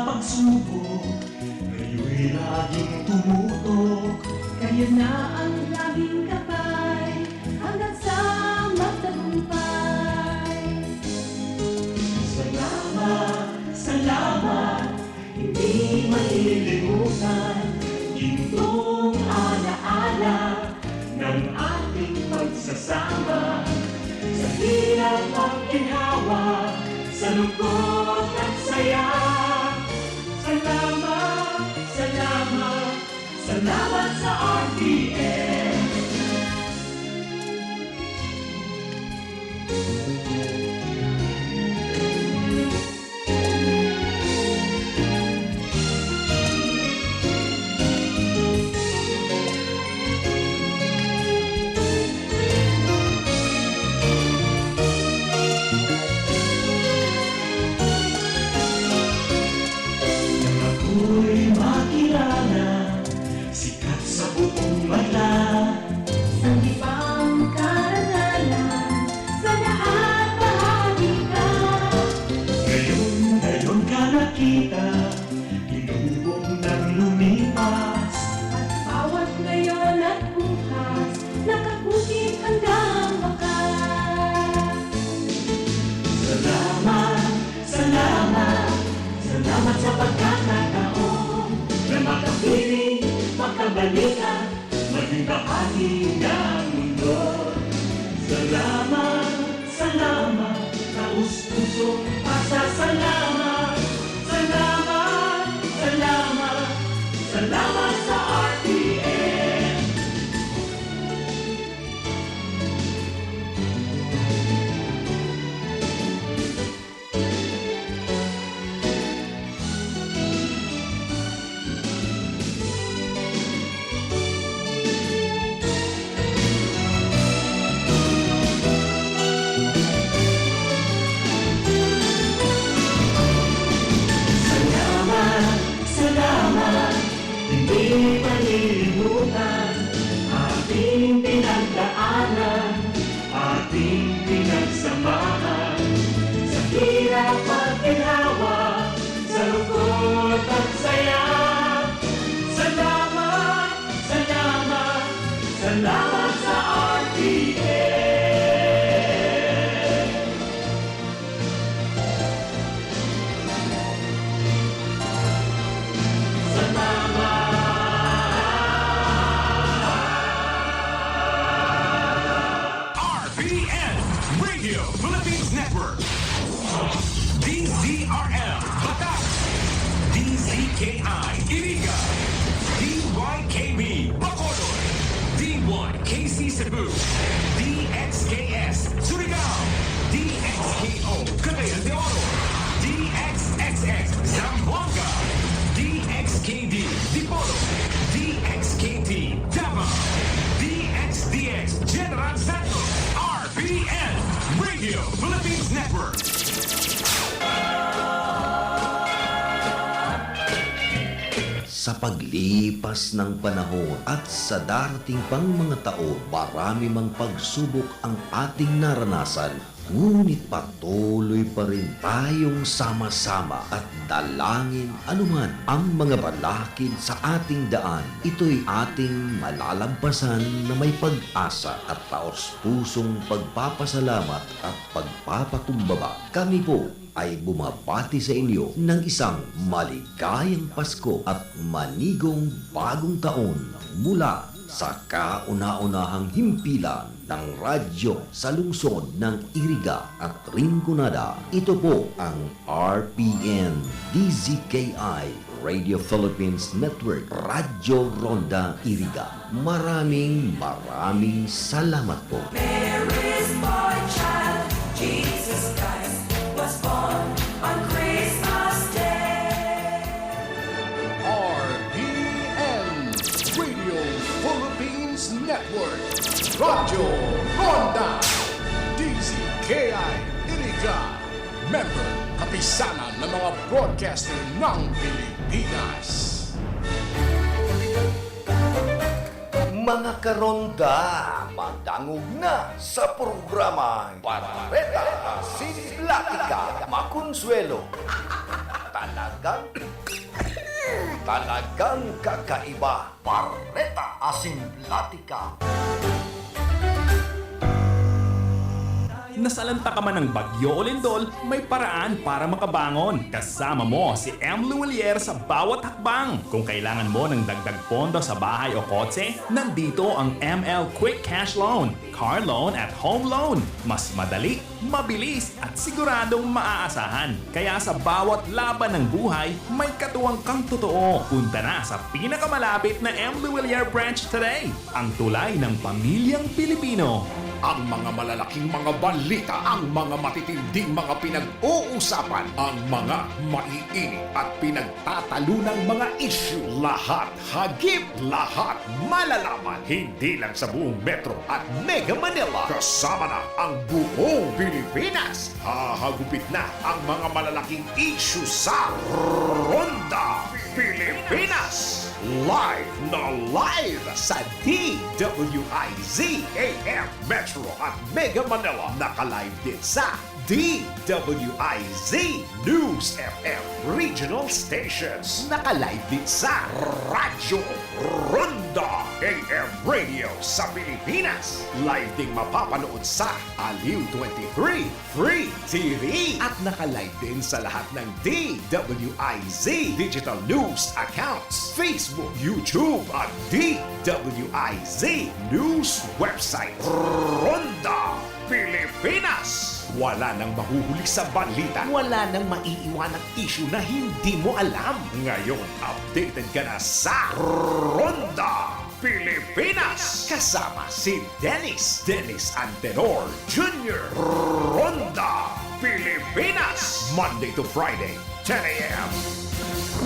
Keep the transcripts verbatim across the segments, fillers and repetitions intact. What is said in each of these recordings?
pagsubok, kayo'y laging tumutok. Kayo na ang laging gabay, hanggang sa magtagumpay. Salamat, salamat, hindi malilimutan. Gintong alaala ng ating pagsasama. Sa hirap at ginhawa, sa lungkot at saya. Salamat, salamat, salamat sa R T N. Ako'y makilala, sikat sa buong bansa. Sanggipang karangalan sa lahat bahagi ka. Ngayon, ngayon ka nakita, hinubog ng lumipas. At bawat ngayon at bukas, nakakukit hanggang wakas. Salamat, salamat, salamat sa pagkakataon na makapiling, makabalikan, maging bahagi ng mundo. Salamat, salamat, taos pusong pasasalamat. Salamat, salamat, salamat sa R T N. Salamat, salamat, hindi malilimutan ating pinagdaanan, ating pinagsamahan, sa hirap at ginhawa, sa lungkot at saya. Salamat, salamat, salamat sa R T N. Salamat. R P N, Radio Philippines Network. D Z R L, Batac. D Z K I, Iriga. D Y K B, Bacolod. D Y K C Cebu. D X K S, Surigao. D X K O, Cagayan de Oro. D X X X, Zamboanga. D X K D, Dipolog. D X K T, Davao. D X D X, General Santos. R P N, Radio Philippines Network. Sa paglipas ng panahon at sa darating pang mga taon, marami mang pagsubok ang ating naranasan, ngunit patuloy pa rin tayong sama-sama at dalangin anuman ang mga balakid sa ating daan. Ito'y ating malalampasan na may pag-asa at taos-pusong pagpapasalamat at pagpapakumbaba. Kami po ay bumabati sa inyo ng isang maligayang Pasko at manigong bagong taon mula sa kauna-unahang himpilan ng radyo sa lungsod ng Iriga at Rinconada. Ito po ang R P N D Z K I Radio Philippines Network, Radyo Ronda Iriga. Maraming, maraming salamat po. Mary's boy child, Jesus Christ, was born on Christmas Day. R P N, Radio Philippines Network, Radyo Ronda, D Z K I Iriga, member, Kapisanan ng mga Broadcaster ng Pilipinas. Mga karonda, madangog na sa programang Bareta asin Platika, Makonsuelo. Talaga Talagang kakaiba. Bareta asin platika. Nasalanta ka man ng bagyo o lindol, may paraan para makabangon. Kasama mo si M. Luwilier sa bawat hakbang. Kung kailangan mo ng dagdag pondo sa bahay o kotse, nandito ang M L Quick Cash Loan, Car Loan at Home Loan. Mas madali, mabilis at siguradong maaasahan. Kaya sa bawat laban ng buhay, may katuwang kang totoo. Punta na sa pinakamalapit na M. Luwilier branch today. Ang tulay ng pamilyang Pilipino. Ang mga malalaking mga balita, ang mga matitinding mga pinag-uusapan, ang mga maiinit at pinagtatalunang mga issue, lahat hagip, lahat malalaman, hindi lang sa buong Metro at Mega Manila, kasama na ang buong Pilipinas. Hahagupit na ang mga malalaking issue sa Ronda Pilipinas. Live na live sa D W I Z A M Metro at Mega Manila. Naka-live din sa D W I Z News F M Regional Stations. Naka-live din sa Radyo Ronda A M Radio sa Pilipinas. Live ding mapapanood sa Aliw twenty-three Free T V. At naka-live din sa lahat ng D W I Z digital news accounts, Facebook, YouTube, at D W I Z News website. Ronda Pilipinas. Wala nang mahuhuli sa balita. Wala nang maiiwanang issue na hindi mo alam. Ngayon, updated ka na sa Ronda Pilipinas. Kasama si Dennis, Dennis Antenor Junior. Ronda Pilipinas. Monday to Friday, ten A M.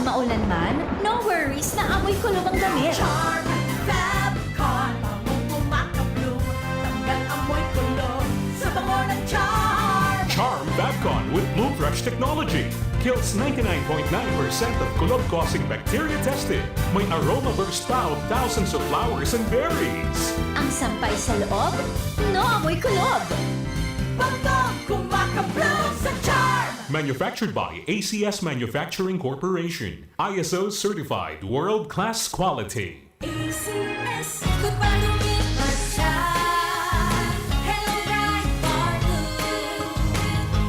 Maulan man, no worries na amoy kulog ang damit. Charm Fab Con, bangong kumakabloom, tanggal amoy kulog sa bango ng Charm. Charm Babcon with Blue Fresh technology kills ninety-nine point nine percent of kulog-causing bacteria tested. May aroma burst pa of thousands of flowers and berries. Ang sampay sa loob, no amoy kulog. Bangong kumakabloom sa Charm. Manufactured by A C S Manufacturing Corporation. I S O certified world-class quality. A C S. Goodbye to me, Marshal. Hello, Bright Bar Blue.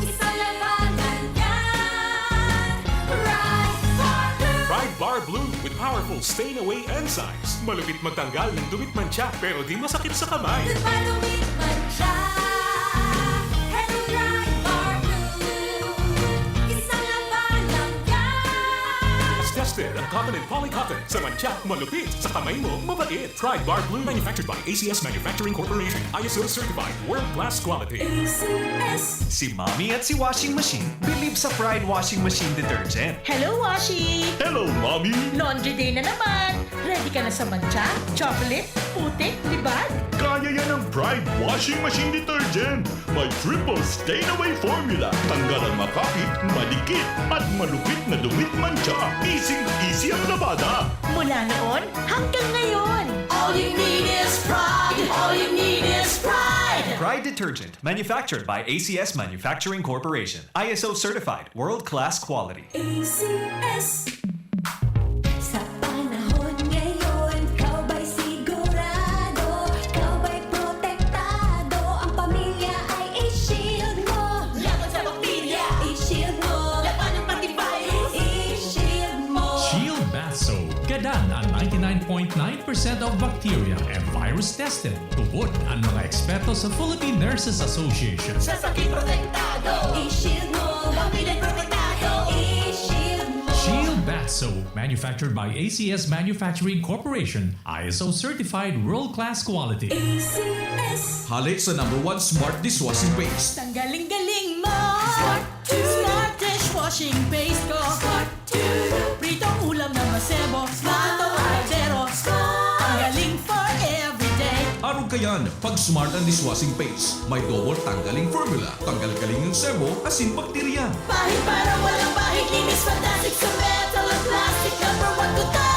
Isang labanan yan. Bright Bar Blue. Pride Bar Blue with powerful stain away enzymes. Malupit magtanggal ng dumi at mantsa pero di masakit sa kamay. Goodbye to me, Marshal. Hello, Bright Bar Blue. Isang labanan yan. Tested ang cotton and poly cotton. Sa mantsa, malupit. Sa kamay mo, mabait. Pride Bar Blue. Manufactured by A C S Manufacturing Corporation. I S O certified. World class quality. A C S. Si Mommy at si Washing Machine believe sa Pride Washing Machine Detergent. Hello, Washi! Hello, Mommy! Laundry day na naman! Ready ka na sa mantsa, chocolate, putik, libag? Kaya yan ng Pride Washing Machine Detergent. May triple stain away formula. Tanggal ang makapit, madikit, at malupit na dumi't mantsa. Easy-easy ang labada. Mula noon hanggang ngayon! All you need is pride. All you need is pride. Pride Detergent, manufactured by A C S Manufacturing Corporation. I S O certified, world-class quality. A C S. Sa panahon ngayon, ikaw ba'y sigurado? Ikaw ba'y protektado? Ang pamilya ay i-shield mo. Laban sa bakterya, i-shield mo. Labanan pati virus, i-shield mo. Shield Bath Soap. Gadan ang ninety-nine point nine percent of bacteria and virus tested. Tubod ang mga eksperto sa Philippine Nurses Association. Sa sakit protektado, i-shield mo. Pamilya protektado, i-shield mo. Shield Bath Soap, manufactured by A C S Manufacturing Corporation, I S O certified world-class quality. A C S. Hale sa number one smart dishwashing paste. Ang galing-galing mo. Smart to. Smart dishwashing paste ko. Smart to. Pritong ulam na masebo. Smart to kaldero. Smart. Ang galing for everyday. Arog kayan, pag smart ang dishwashing paste, may double tanggaling formula. Tanggal-galing ang sebo, asin bakterya. Bahid para walang bahid. Linis fantastic sa metal at plastic. Number one ko to.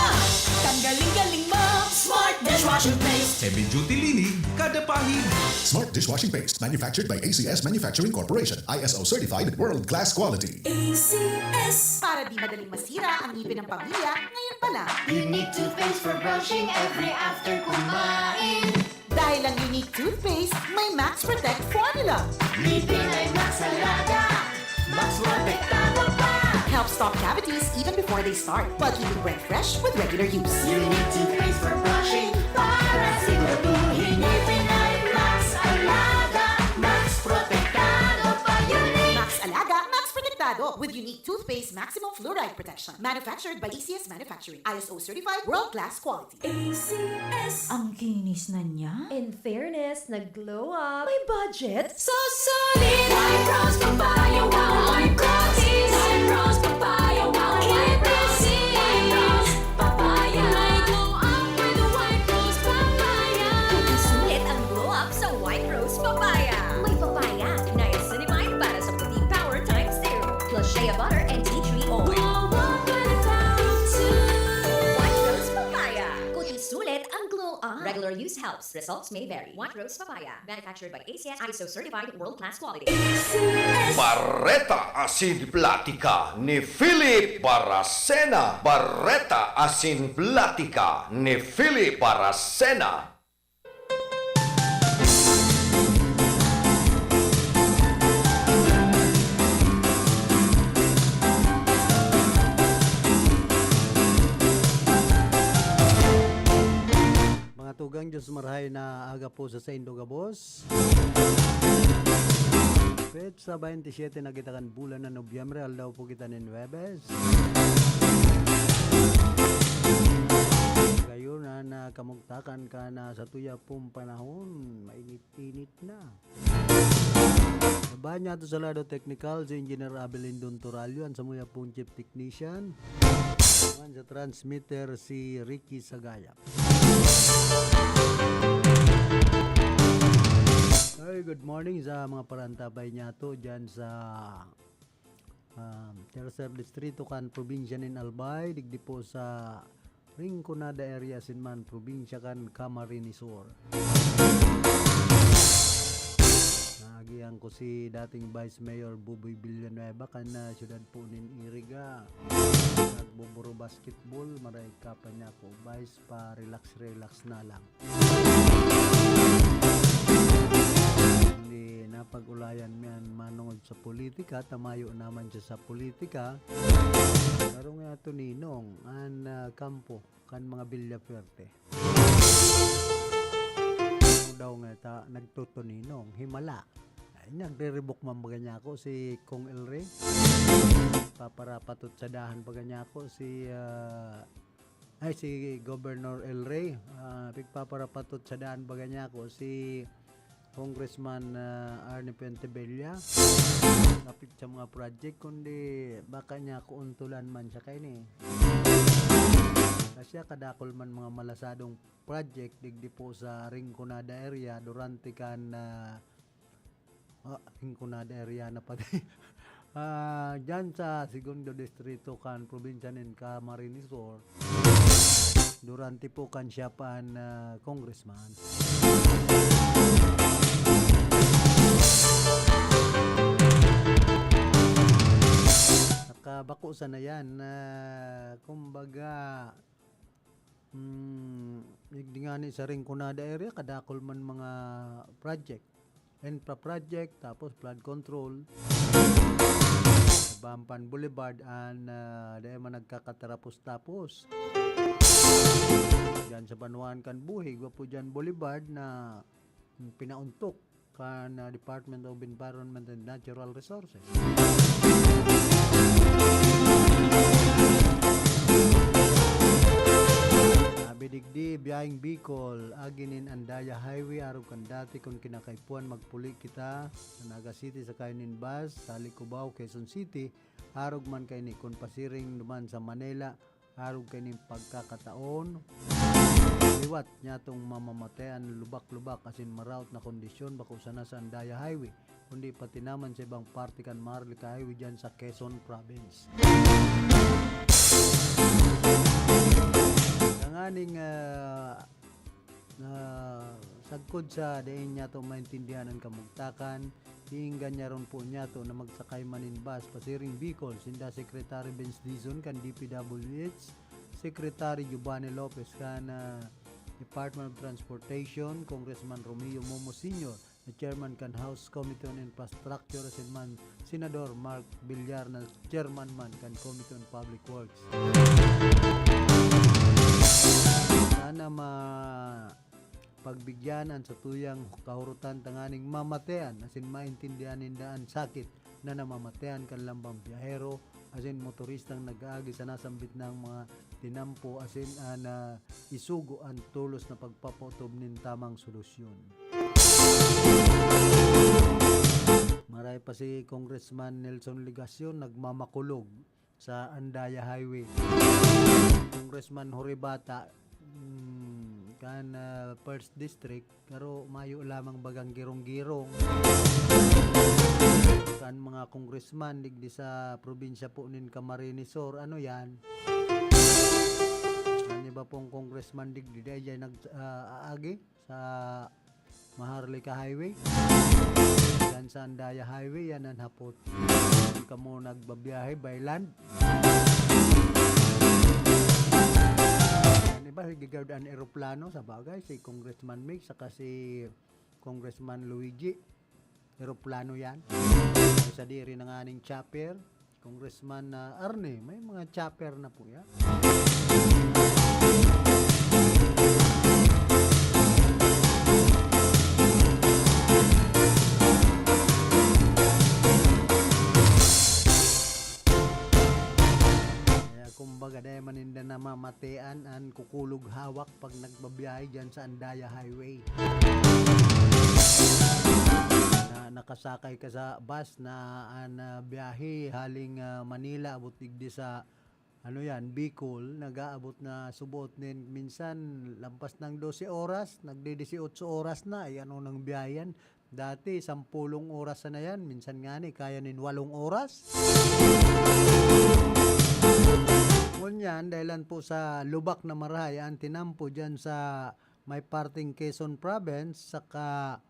Ang galing-galing mo. Smart dishwashing paste. Heavy duty linig, Adapahin. Smart dishwashing paste, manufactured by A C S Manufacturing Corporation, I S O certified, world-class quality. A C S. Para di madaling masira ang ngipin ng pamilya, ngayon pa lang. Unique toothpaste for brushing every after kumain. Dahil ang Unique Toothpaste may Max Protect Formula. Ngipin ay Max Alaga, Max Protektado pa. Helps stop cavities even before they start, while keeping breath fresh with regular use. Unique Toothpaste for brushing, para siguraduhin ngipin ay Max Alaga, Max Protektado pa. Unique. Max Alaga, Max Protektado with Unique Toothpaste Maximum Fluoride Protection. Manufactured by A C S Manufacturing. I S O certified, world-class quality. A C S. Ang kinis na niya. In fairness, nag-glow up. May budget? So solid! White Rose Papaya, wow! White Rose! White Rose Papaya, wow! White Rose! White Rose Papaya! May glow up with White Rose Papaya! Kung sulit ang glow up sa White Rose Papaya. May papaya, niacinamide para sa puting power times zero, plus shea butter and tea tree oil. Glow up with the power of two. White Rose Papaya. Kung sulit ang glow up. Regular use helps. Results may vary. White Rose Papaya. Manufactured by A C S, I S O certified, world-class quality. Bareta asin Platika ni Philip Baracena. Bareta asin Platika ni Philip Baracena. Mga tugang, Diyos marahay na aga po sa saindo gabos. Petsa baynte siyete na kita kan bulan na Nobyembre, aldaw po kita nin Huwebes. Gayon na, na kamugtakan ka na sa tuya pong panahon, mainit-init na. Sa banyato sa lado teknikal, si Engineer Abel Indon Toralio, an samuya pong chief technician. Naman sa transmitter, si Ricky Sagaya. Hey, good morning sa mga parantabay niyato dyan sa, um, Tercer Distrito kan probinsya nin Albay, digdi po sa Rinconada area, asin man probinsya kan Camarines Sur. Naagihan ko si dating Vice Mayor Buboy Villanueva kan, ah, siyudad po nin Iriga. Nagbuburo basketball, maray ka pa niya ako, Vice, pa-relax-relax na lang. Hindi napag-ulayan mi an manongod sa politika, ta mayo naman siya sa politika. Pero nga ito, Ninong, an, ah, kampo kan mga Villafuerte. Ano daw nga ta, nagtutuninong, himala. Ay, nagre-revoke man baga niya ako si Cong El Rey. Paparapatot sa dahan baga niya ako si, ah, ay, si Governor El Rey. Ah, pigpaparapatot sa dahan baga niya ako si Congressman, ah, Arnie Fuentebella. Kapit sa mga project, kundi baka niya ako untulan man siya kaini. Kasi kadakol man mga malasadong project digdi po sa Rinconada area durante kan, ah, ah, Rinconada area na pati. Ah, dyan sa Segundo Distrito kan probinsya nin Camarines Sur, durante po kan siya pa an, ah, congressman. Nakabako sana yan na, kumbaga, Hmm, digdi ngani sa Rinconada area, kadakol man mga project. Infra project, tapos flood control. Bamban Boulevard, an, ah, dai man nagkakatarapos-tapos. Diyan sa banwaan kan Buhig, gwapo diyan Boulevard na pinauntok kan, ah, Department of Environment and Natural Resources. Sabi digdi, biyaheng Bicol, agi nin Andaya Highway, arog kan dati kun kinakaipuhan magpuli kita sa Naga City sakay nin bus, hali Cubao, Quezon City, arog man kaini kun pasiring duman sa Manila, arog kaining pagkakataon. Liwat niatong mamamatean lubak-lubak asin maraot na kondisyon bako sana sa Andaya Highway, kundi pati naman sa ibang parte kan Maharlika Highway diyan sa Quezon Province. Tanganing, ah, ah, Sagkod sa dai niyato maintindihan an kamugtakan, iinggan niya ron po niyato na magsakay man nin bus pasiring Bicol, sinda Secretary Vince Dizon kan D P W H, Secretary Giovanni Lopez kan, ah, Department of Transportation, Congressman Romeo Momo Senior, na chairman kan House Committee on Infrastructure, asin man Senador Mark Villar na chairman man kan Committee on Public Works. Sana ma-, pagbigyan an satuyang kahurotan tanganing mamatean asin maintindihan ninda an sakit na namamatean kan lambang biyahero asin motoristang nag-aagi sa nasambit na mga tinampo asin an, ah, isugo an tolos na pagpapaotob nin tamang solusyon. Maray pa si Congressman Nelson Legacion nagmamakulog sa Andaya Highway. Congressman Horibata, mm, kan, ah, First District, pero mayo lamang bagang girong-girong. Kan mga congressman digdi sa probinsya po nin Camarines Sur, ano yan? Ano ba pong congressman digdi? Di ay nag, ah, aagi sa Maharlika Highway. Yan sa Andaya Highway, yan ang hapot. Kung kamo nagbabiyahe by land. Yan iba, sige gawad an eroplano. Sa bagay, si Congressman Mig, saka si Congressman Luigi, eroplano yan. Sadiri na nganing chopper. Congressman, ah, Arne, may mga chopper na po yan. Kaya kumbaga, dai man ninda namamatean an kukulog hawak pag nagbabiyahe dyan sa Andaya Highway. Na nakasakay ka sa bus na an, ah, biyahe haling, ah, Manila abot digdi sa, ano yan, Bicol, nag-aabot na subot nin minsan lampas ng dose oras, nagdi-disiotso oras na, ay ano nang biyahe yan? Dati, sampulong oras na yan, minsan ngani kaya nin walong oras. Ngunyan, dahilan po sa lubak na marahay an tinampo dyan sa may parteng Quezon Province, saka,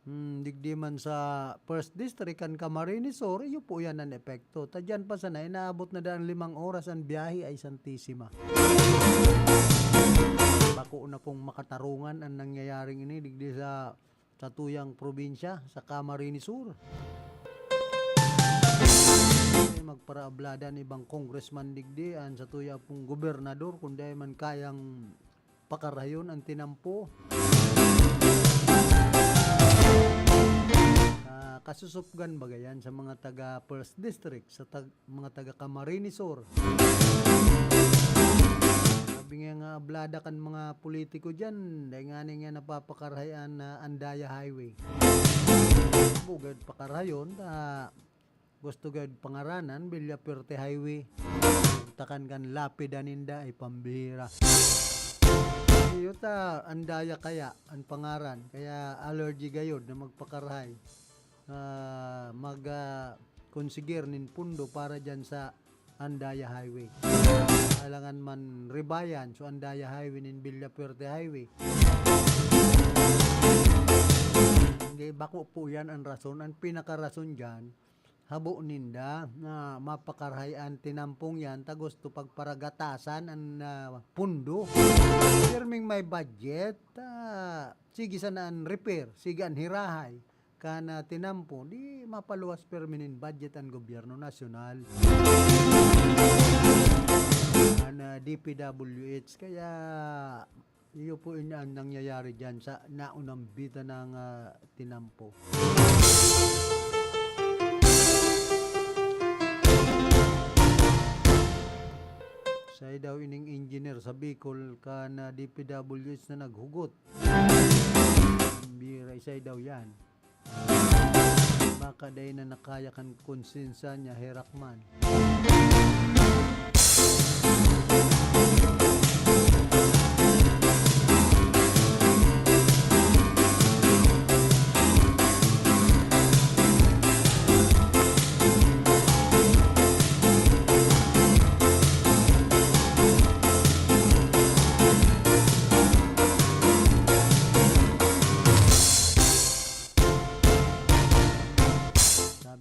hmm, digdi man sa First District kan Camarines Sur, iyo po yan an epekto. Ta dyan pa sana, inaabot na daan limang oras an biyahe ay Santisima. Bako na pong makatarungan an nangyayaring ini digdi sa satuyang probinsya, sa Camarines Sur. Ay, magparaablada an ibang congressman digdi, an satuya pong gobernador, kun dai man kayang pakarayon an tinampo. Ah, kasusupgan baga yan sa mga taga First District, sa tag-, mga taga Camarines Sur. Sabi nga, nga ablada kan mga politiko dyan, dai ngani nga napapakarahay an, ah, Andaya Highway. Bugad pakarayon, ta gusto gad pangaranan, Villafuerte Highway. Takan kan lapida ninda, ay pambihira. Iyo ta, Andaya kaya an pangaran, kaya allergy gayod na magpakarahay. Ah, mag, ah, konsigir nin pundo para dyan sa Andaya Highway. Alangan man ribayan, so Andaya Highway nin Villafuerte Highway. Hindi, bako po yan ang rason. Ang pinakarason dyan, habo ninda na mapakarahay an tinampong yan, ta gusto pagparagatasan an, ah, pundo. Pirming may budget, ah, sige sana an repair, sige an hirahay. Kan, ah, tinampo, di mapaluwas pirmi nin budget an gobyerno nasyonal. An, ah, D P W H, kaya iyo po ini an nangyayari diyan sa naunang bita ng, ah, tinampo. Siya daw ining engineer sa Bicol kan, ah, D P W H na naghugot. Bira, siya daw yan. Baka dai na nakaya kan konsensya niya, herak man.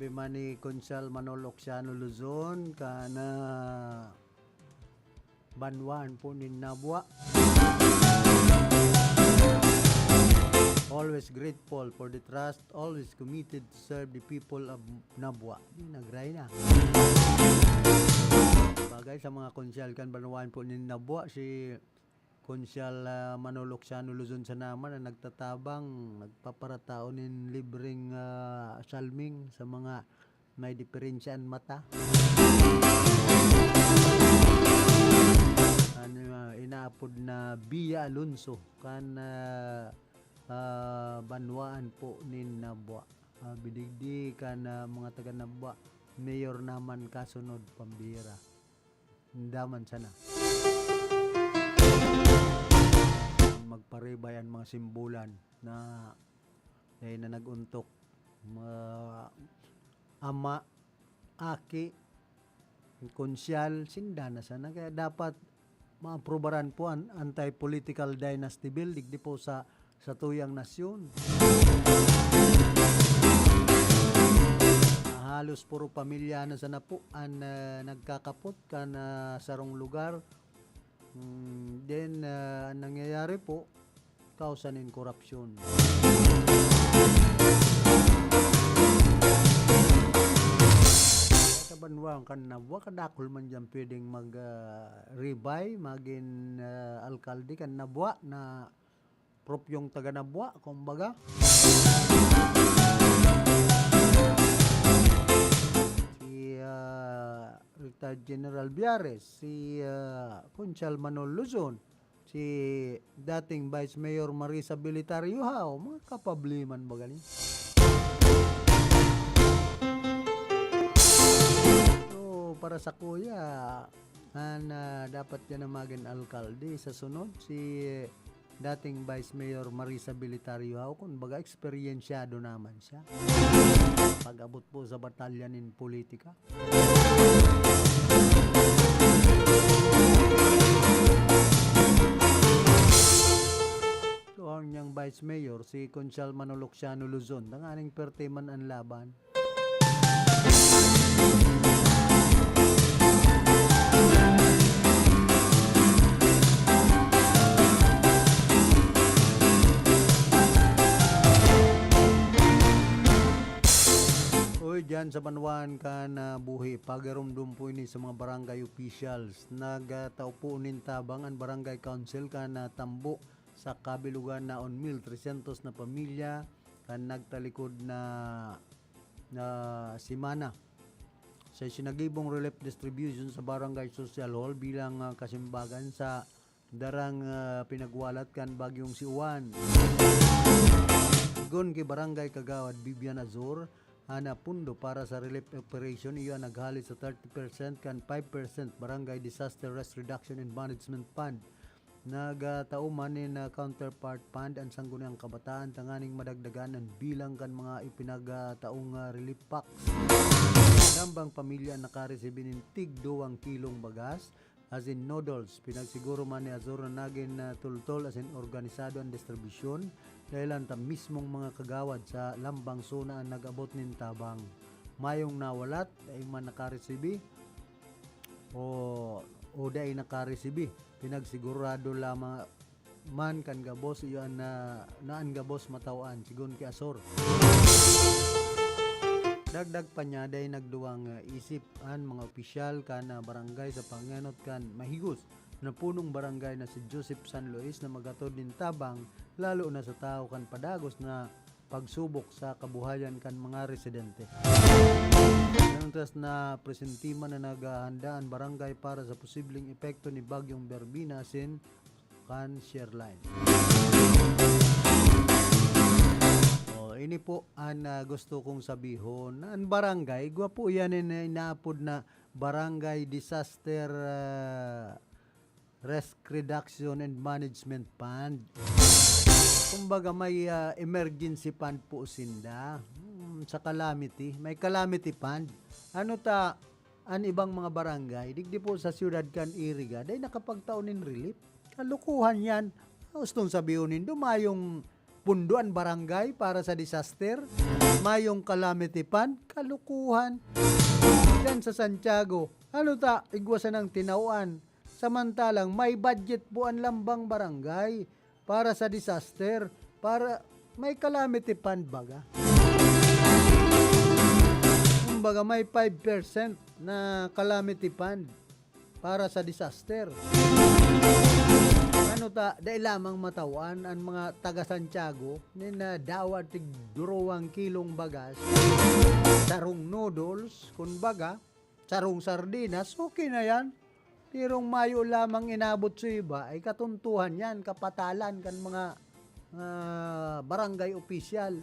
Mani Konsehal Manolo Oxiano Luzon, kan, ah, banwaan po nin Nabua. Always grateful for the trust, always committed to serve the people of Nabua. Di, nagray na. Bagay sa mga konsehal kan banwaan po nin Nabua, si Konsehal, ah, Manolo Oxiano Luzon sana man ang nagtatabang, nagpaparatao nin libreng, ah, salming sa mga may diferensya an mata. Ano, ah, inaapod na Via Alonso kan, ah, ah, banwaan po nin Nabua. Ah, binigdi kan, ah, mga taga Nabua, mayor naman kasunod, pambira. Daman sana. Magparibay an mga simbolan na, eh, na nag-untok. Mga ama, aki, konsehal, sinda na sana. Kaya dapat maaprubaran po an anti-political dynasty bill, digdi po sa, sa tuyang nasyon. Halos puro pamilya na sana po an, ah, nagkakapot kan, ah, sarong lugar. Hmm, then, ah, an nangyayari po, kausa nin korupsyon. Sa banwaan kan Nabua, kadakul man diyan pwedeng mag, ah, ribay, magin, ah, alkalde kan Nabua na propyong taga Nabua, kumbaga. Si, ah, Retired General Biares, si, ah, Konsehal Manolo Luzon, si dating Vice Mayor Marisa Belitario Hao, mga kapabli man baga ni. So, para sakuya, an, ah, dapat diyan na magin alkalde sa sunod, si dating Vice Mayor Marisa Belitario Hao, kun baga, eksperyensyado naman siya pag-abot po sa batalya nin politika. So, an niyang Vice Mayor, si Konsehal Manolo Oxiano Luzon, tanganing perte man an laban. Uy, diyan sa banwaan kan, ah, Buhi, pagirumdom po ini sa mga barangay officials. Nagtao po nin tabang an barangay council kan, ah, Tambo sa Kabilugan, naon mil trescientos na pamilya kan nagtalikod na, na semana sa isinagibong relief distribution sa Barangay Social Hall bilang, ah, kasimbagan sa darang, ah, pinagwalat kan Bagyong Siwan. Sigon ki Barangay Kagawad Vivian Azor, an, ah, pondo para sa relief operation iyo an naghale sa thirty percent kan five percent Barangay Disaster Risk Reduction and Management Fund. Nagtao man nin, ah, counterpart fund an Sangguniang Kabataan tanganing madagdagan an bilang kan mga ipinagtaong, ah, relief packs. Lambang pamilya an nakaresibi nin tig duwang kilong bagas, asin noodles. Pinagsiguro man ni Azor na nagin, ah, tultol asin organisado an distribusyon, dahelan ta mismong mga kagawad sa lambang zona an nag-abot nin tabang. Mayong nawalat, dai man nakaresibi o, o dai nakaresibi. Pinagsigurado lamang man kan gabos iyo an na, na an gabos mataw-an, sigon ki Azor. Dagdag pa niya, dai nagduwang, ah, isip an mga opisyal kan, ah, barangay sa pangenot kan mahigos na punong barangay na si Joseph San Luis na maghatod nin tabang, lalo na sa tawo kan padagos na pagsubok sa kabuhayan kan mga residente. Mientras na presente man na naghahanda an barangay para sa posibleng epekto ni Bagyong Berbina asin kan Sherline. Oh, ini po an, ah, gusto kong sabihon. An barangay, igwa po yan in, inaapod na Barangay Disaster, ah, Risk Reduction and Management Fund. Kumbaga, may, ah, emergency fund po sinda. Hmm, sa calamity, may calamity fund. Ano ta, an ibang mga barangay, digdi po sa siyudad kan Iriga, dai nakapagtao nin relief. Kalokohan yan. Gustong sabihon nindo, mayong pundo an barangay para sa disaster? Mayong calamity fund? Kalukuhan. Diyan sa Santiago, ano ta, igwa sanang tinawan. Samantalang may budget po an lambang barangay para sa disaster, para may calamity fund baga. Kumbaga, may five percent na calamity fund para sa disaster. Ano ta, dai lamang matawan an mga taga Santiago, nin, ah, dawa tig duruwang kilong bagas, sarong noodles, kun baga, sarong sardinas, okay na yan. Pirong mayo lamang inabot sa iba, ay katuntuhan yan, kapatalan kan mga, ah, barangay opisyal.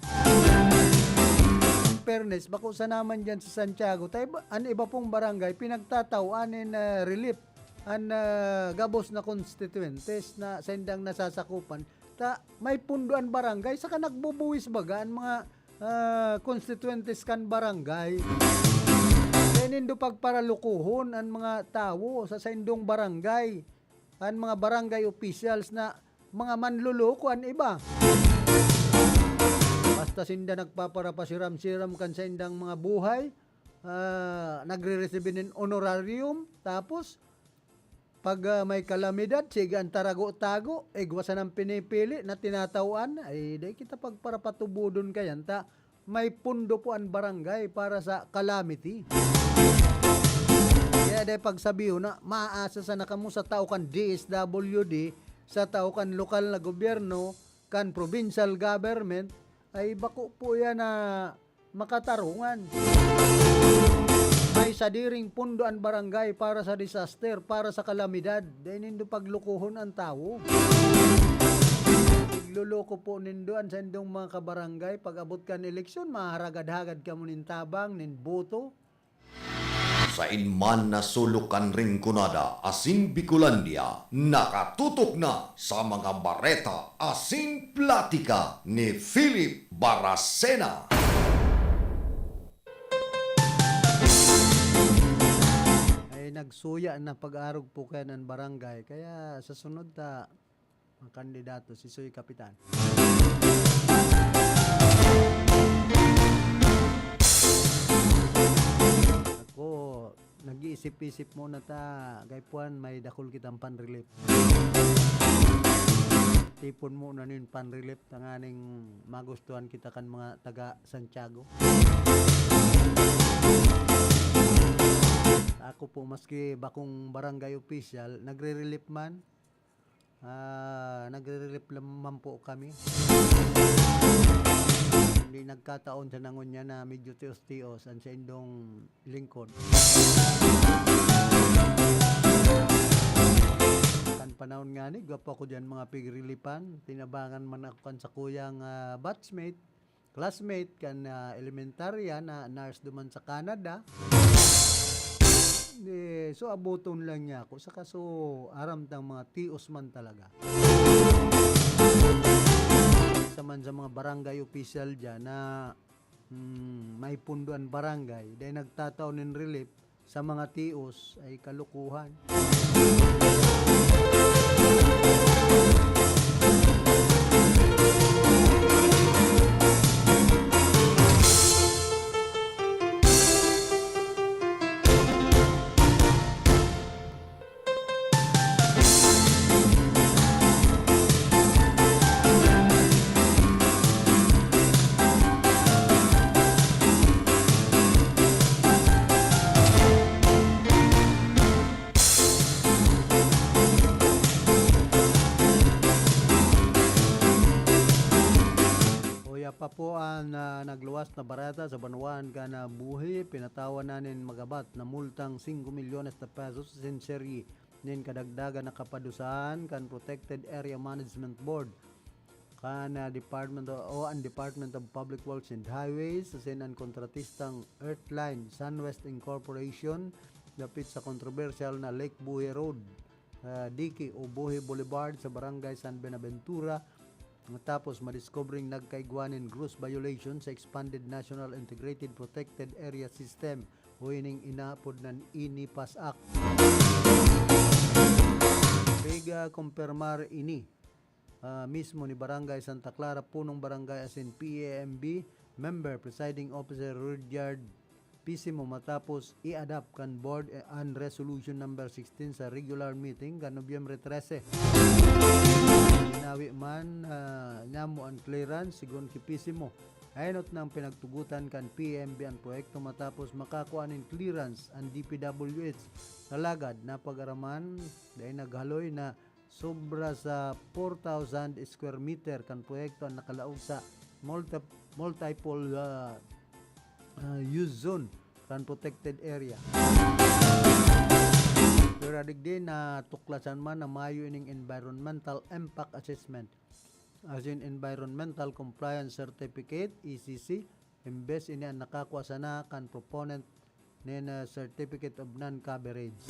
In fairness, bako sana man dyan sa Santiago, ta iba, an iba pong barangay, pinagtatao-an nin, ah, relief an, ah, gabos na konstituyentes na saindang nasasakupan. Ta may pundo an barangay, saka nagbubuwis baga an mga, ah, konstituyentes kan barangay. Dai nindo pagparalukuhon an mga tawo sa saindong barangay, an mga barangay officials na mga manloloko an iba. Basta sinda nagpaparapasiram-siram kan saindang mga buhay, ah, nagre-resibi nin honorarium, tapos pag, ah, may kalamidad, sige an tarago-tago, igwa sanang pinipili na tinatawan, ay dai kita pagparapatubodon kayan ta may pundo po an barangay para sa calamity. Kaya dai pagsabihon na maasa sana kamo sa tao kan D S W D, sa tao kan lokal na gobyerno, kan provincial government, ay bako po yan na makatarungan. May sadiring pundo an barangay para sa disaster, para sa kalamidad. Dai nindo paglukuhon an tawo. Igloloko po nindo an saindong mga kabarangay. Pag-abot kan eleksyon, maharagad-hagad kamo nin tabang, nin boto. Sain man na sulok kan Rinconada asin Bicolandia, nakatutok na sa mga bareta asin platika ni Philip Baracena. Ay, nagsuya na pag-arog po kayan an barangay. Kaya sa sunod ta, ang kandidato, si Soy Kapitan. Ako, nag-iisip-isip muna ta, kaipuhan, may dakul kitang panrelief. Tipon muna nin panrelief, tanganing magustuhan kita kan mga taga Santiago. Ako po, maski bakong barangay official, nagre-relief man, ah, nagre-relief lang man po kami. Hindi nagkataon sa nangon niya na medyo tios-tios ang saindong lingkod. Kan panahon nga ni, gwapo ako diyan mga pigrilipan. Tinabangan man ako kan sakuyang, ah, batchmate, classmate kan, ah, elementarya na nurse duman sa Canada. Di, so, aboton lang niya ako. Saka, so, aram tang mga tios man talaga. Sa man sa mga barangay official dyan na, hmm, may pundo an barangay, dahil nagtatao nin relief, sa mga tios ay kalukuhan. Uya pa po an, ah, nagluwas na bareta sa banwaan kan, ah, Buhi, pinatawan na nin magabat na multang singko milyones na pesos asin serye nin kadagdagan na kapadusahan kan Protected Area Management Board, kan, ah, Department o, o an Department of Public Works and Highways asin an kontratistang Earthline Sunwest Incorporation dapit sa kontrobersyal na Lake Buhi Road, ah, diki o Buhi Boulevard sa Barangay San Buenaventura, matapos madiskobring nagkaigwa nin gross violation sa Expanded National Integrated Protected Area System o ining inaapod na INIPAS Act. Pig-, ah, kumpirmar ini ah, mismo ni Barangay Santa Clara, punong barangay asin P A M B member, Presiding Officer Rudyard Pisimo, matapos i-adopt kan board, eh, an resolution number sixteen sa regular meeting kan Nobyembre trese. Hinawi man, ah, nyamo an clearance, sigon ki Pisimo. Enot nang pinagtugotan kan P M B an proyekto matapos makakua nin clearance an D P W H. Alagad napag-araman, dai naghaloy na sobra sa four thousand square meter kan proyekto an nakalaog sa multi-, multiple, ah, ah, use zone kan protected area. Pero digdi natuklasan man na mayo ining environmental impact assessment, as in Environmental Compliance Certificate, E C C, imbes ini an nakakua sana kan proponent nin, ah, Certificate of Non-Coverage.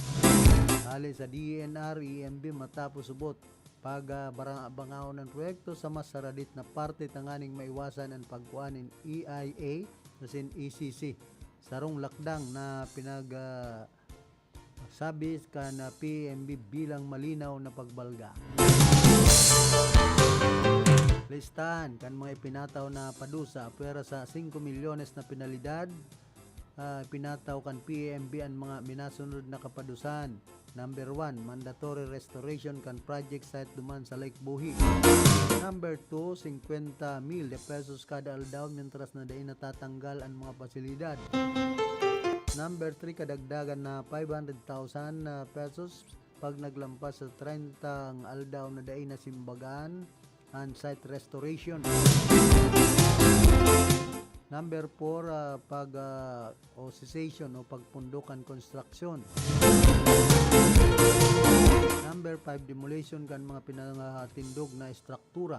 Hali sa D E N R, E M B, matapos subot pag, ah, bara-, bangaon an proyekto sa mas saradit na parte tanganing maiwasan an pagkua nin E I A asin E C C, sarong lakdang na pinag, ah, sabi kan, ah, P M B bilang malinaw na pagbalga. Listahan kan mga ipinataw na padusa, pwera sa singko milyones na penalidad, ah, ipinataw kan P M B an mga minasunod na kapadusahan. Number one, mandatory restoration kan project site duman sa Lake Buhi. Number two, singkwenta mil de pesos kada aldaw, mientras na dai natatanggal an mga pasilidad. Number three, kadagdagan na five hundred thousand pesos pag naglampas sa treinta ang aldaw na dai nasimbagan an site restoration. Number four, ah, pag, ah, o cessation o pagpundok kan konstruksyon. Number five, demolition kan mga pinangatindog na estruktura.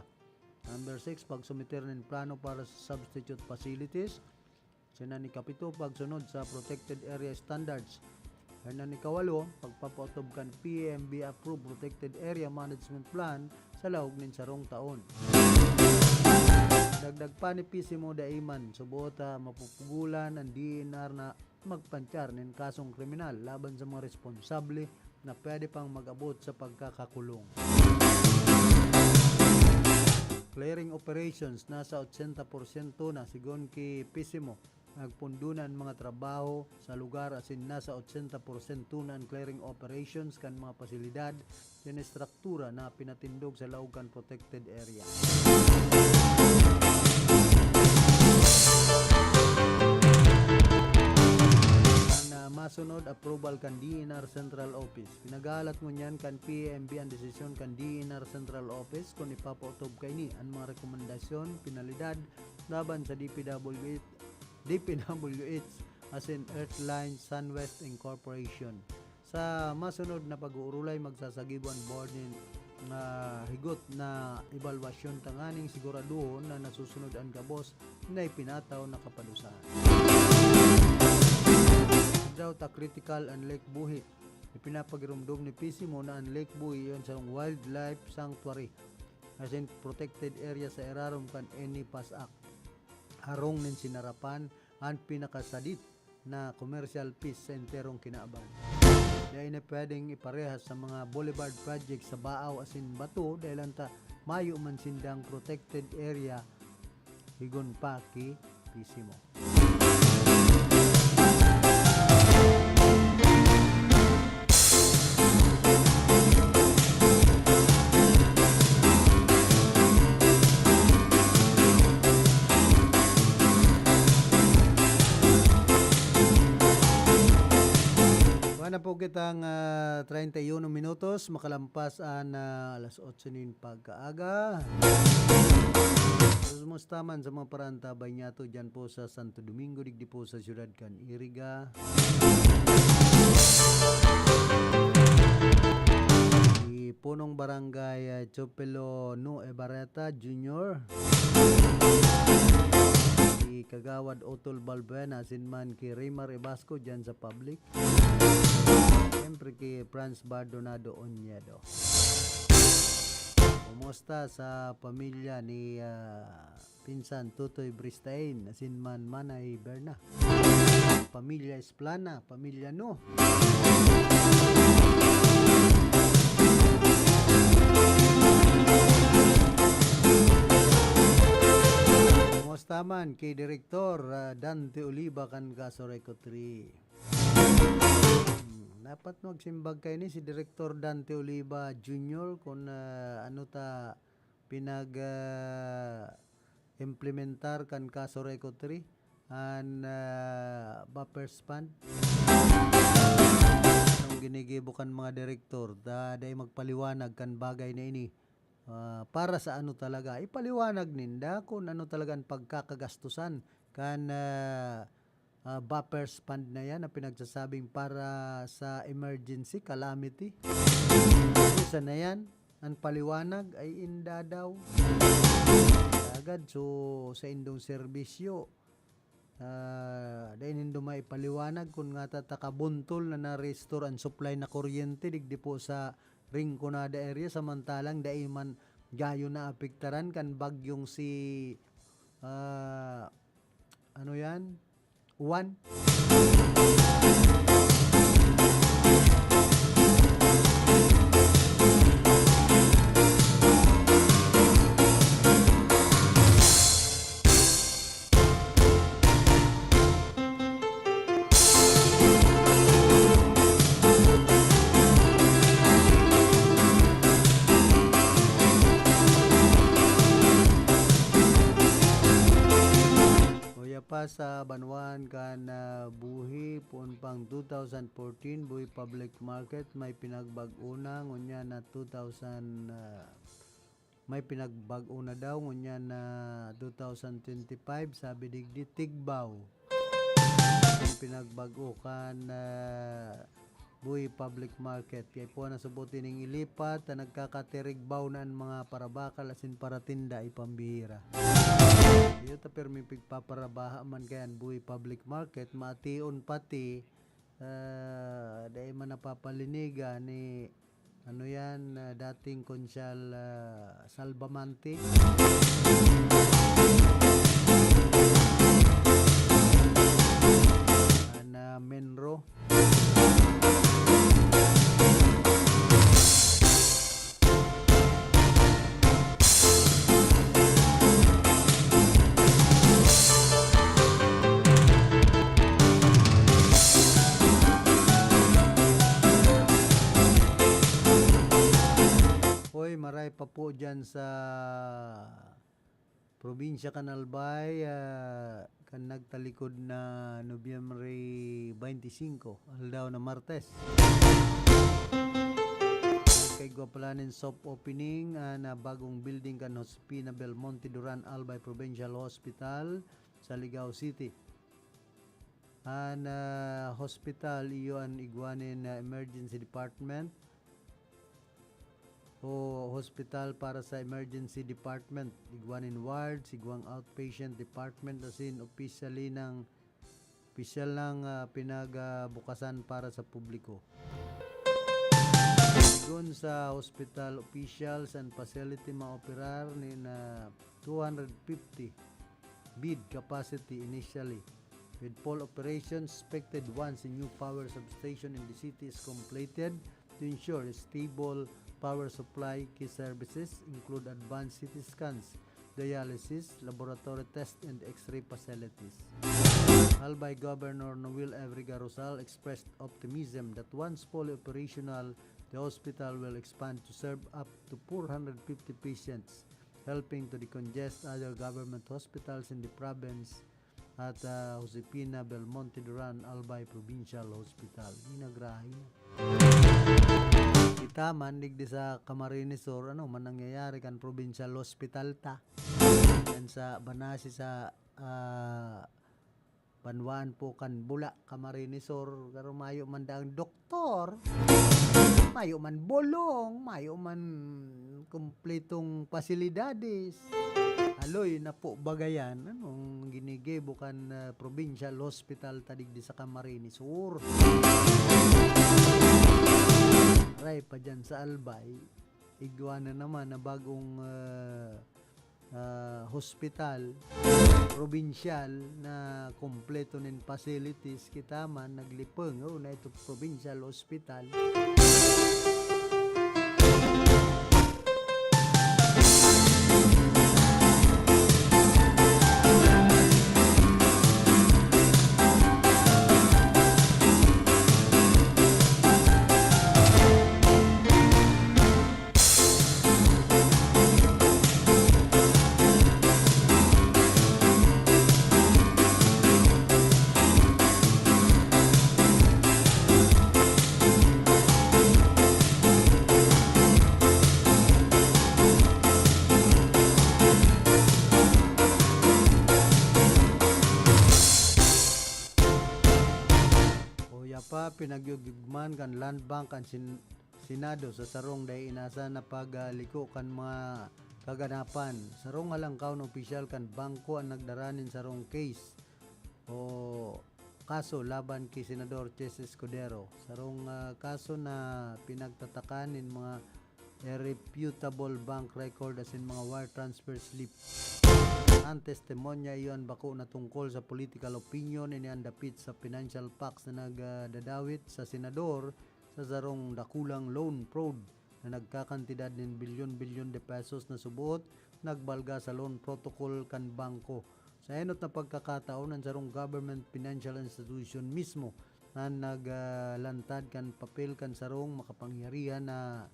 Number six, pagsumiter nin plano para sa substitute facilities. Asin an ikapito, pagsunod sa protected area standards. Asin an ikawalo, pagpapaotob kan P M B approved protected area management plan sa laog nin sarong taon. Dagdag pa ni Pisimo, dai man subot, ah, mapupugolan an D E N R na magpantyar nin kasong kriminal laban sa mga responsable na pwede pang mag-abot sa pagkakakulong. Clearing operations, nasa otsenta porsyento na, sigon ki Pisimo. Nagpundo na an mga trabaho sa lugar asin nasa otsenta porsyento na an clearing operations kan mga pasilidad kan estruktura na pinatindog sa laog kan protected area. An, ah, masunod, approval kan D E N R Central Office. Pinagalat ngunyan kan P M B an desisyon kan D E N R Central Office kun ipapaotob kaini an mga rekomendasyon, penalidad laban sa D P W H, D P W H asin Earthline Sunwest Incorporation. Sa masunod na pag-uurulay, magsasagibo an board nin, ah, higot na ebalwasyon tanganing siguraduhon na nasusunod an gabos na ipinataw na kapadusahan. Without a critical an Lake Buhi, ipinapagiromdom ni Pisimo na an Lake Buhi iyo sarong wildlife sanctuary, asin protected area sa irarom kan N E PAS Act. Harong nin sinarapan an pinakasadit na commercial fish sa enterong kinaban. Dai na pwedeng iparehas sa mga boulevard project sa baaw asin bato, dahil anta mayo man sindang protected area, higon pa ki Pisimo. Wala po kitang, ah, treinta y uno minutos, makalampas an, ah, alas otso nin pagkaaga. Kumusta man sa mga paraantabay niyato dyan po sa Santo Domingo, digdi po sa siyudad kan Iriga. Si Punong Barangay, ah, Chopelo Nu Ebareta Junior. Si Kagawad Otol Balbuena, asin man ki Raymar Ibasco dyan sa public. Siyempre ki Franz Bardonado Oñedo. Kumusta sa pamilya ni, ah, pinsan Tutoy Bristain, asin man Manay Berna? Pamilya Esplana, pamilya Nu. Taman ki Direktor, ah, Dante Oliva kan Casureco three. Hmm, dapat magsimbag kaini si Direktor Dante Oliva Junior kun, ah, ano ta pinag, ah, implementar kan Casureco three, an, ah, buffers fund. Anong ginigibo kan mga direktor? Da-, dai magpaliwanag kan bagay na ini. Ah, para sa ano talaga? Ipaliwanag ninda kung ano talaga ang pagkakagastusan kan, ah, ah, buffers fund na yan na pinagsasabing para sa emergency, calamity. Isa na yan, ang paliwanag ay inda daw. Agad, so, sa indong serbisyo, ah, dai nindo maipaliwanag kun ngata ta kabuntol na na-restore an supply na kuryente digdi po sa Rinconada area, samantalang dai man gayo naapektaran kan bagyong si, ah, ano yan? Juan. Uya pa sa banwaan kan, ah, buhi, poon pang two thousand fourteen, buhi public market, may pinagbag-o na, ngunyan na two thousand, ah, may pinagbag-o na daw, ngunyan na two thousand twenty-five, sabi digdi, Tigbao. Ang pinagbag-o kan, ah, buhi public market. Kaya po nasabot ining ilipat, na nagkakatirigbaw na an mga parabakal asin paratinda ay pambihira. Iyo ta pirmi pigpaparabaha man kayan buhi public market, maation pati, ah, dai man napapalinigan ni, ano yan, ah, dating Konsyal, ah, Salvamante. Ana Menro. Hoy, maray pa po dyan sa probinsya kan Albay, ah, kan nagtalikod na Nobyembre twenty-five, aldaw na Martes. Kaigwa pala nin soft opening, ah, na bagong building kan Hospina Belmonte Duran Albay Provincial Hospital sa Ligao City. An, ah, hospital, iyo an igwa nin, ah, emergency department o hospital para sa emergency department. Igwa nin wards, igwang outpatient department, asin officially nang, opisyal nang, ah, pinagbukasan para sa publiko. Sigon sa hospital officials, an facility maoperar nin, ah, two hundred fifty bed capacity initially, with full operation expected once a new power substation in the city is completed to ensure a stable power supply. Key services include advanced C T scans, dialysis, laboratory test, and X-ray facilities. Albay Governor Noel Evriga Rosal expressed optimism that once fully operational, the hospital will expand to serve up to four hundred fifty patients, helping to decongest other government hospitals in the province at, ah, Josefina Belmonte Duran Albay Provincial Hospital. Inagrahay na. Kita man, digdi sa Camarines Sur, ano man nangyayari kan provincial hospital ta? Yan sa Banasi, sa, ah, banwaan po kan Bula, Camarines Sur, pero mayo man daang doktor, mayo man bulong, mayo man kumpletong pasilidades. Aloy na po bagayan, anong ginigibo kan, ah, provincial hospital ta digdi sa Camarines Sur? Aray pa dyan sa Albay, igwa na naman na bagong, ah, ah, hospital, probinsyal na kompleto nin facilities, kita man naglipong, oh, na ito provincial hospital. Siya pa, pinagyugman kan Land Bank an Sen-, Senado sa sarong dai inasa na pagliko kan mga kaganapan. Sarong halangkaw na opisyal kan bangko an nagdara nin sarong case o kaso laban ki Senador Chiz Escudero. Sarong, ah, kaso na pinagtatakan nin mga irrefutable bank record asin mga wire transfer slip. An testimonya iyo an bako na tungkol sa political opinion, ini an dapit sa financial facts na nagdadawit sa senador sa sarong dakulang loan fraud na nagkakantidad nin bilyon-bilyon de pesos na subot nagbalga sa loan protocol kan bangko. Sa enot na pagkakataon, an sarong government financial institution mismo an nag, ah, lantad kan papel kan sarong makapangyarihan na,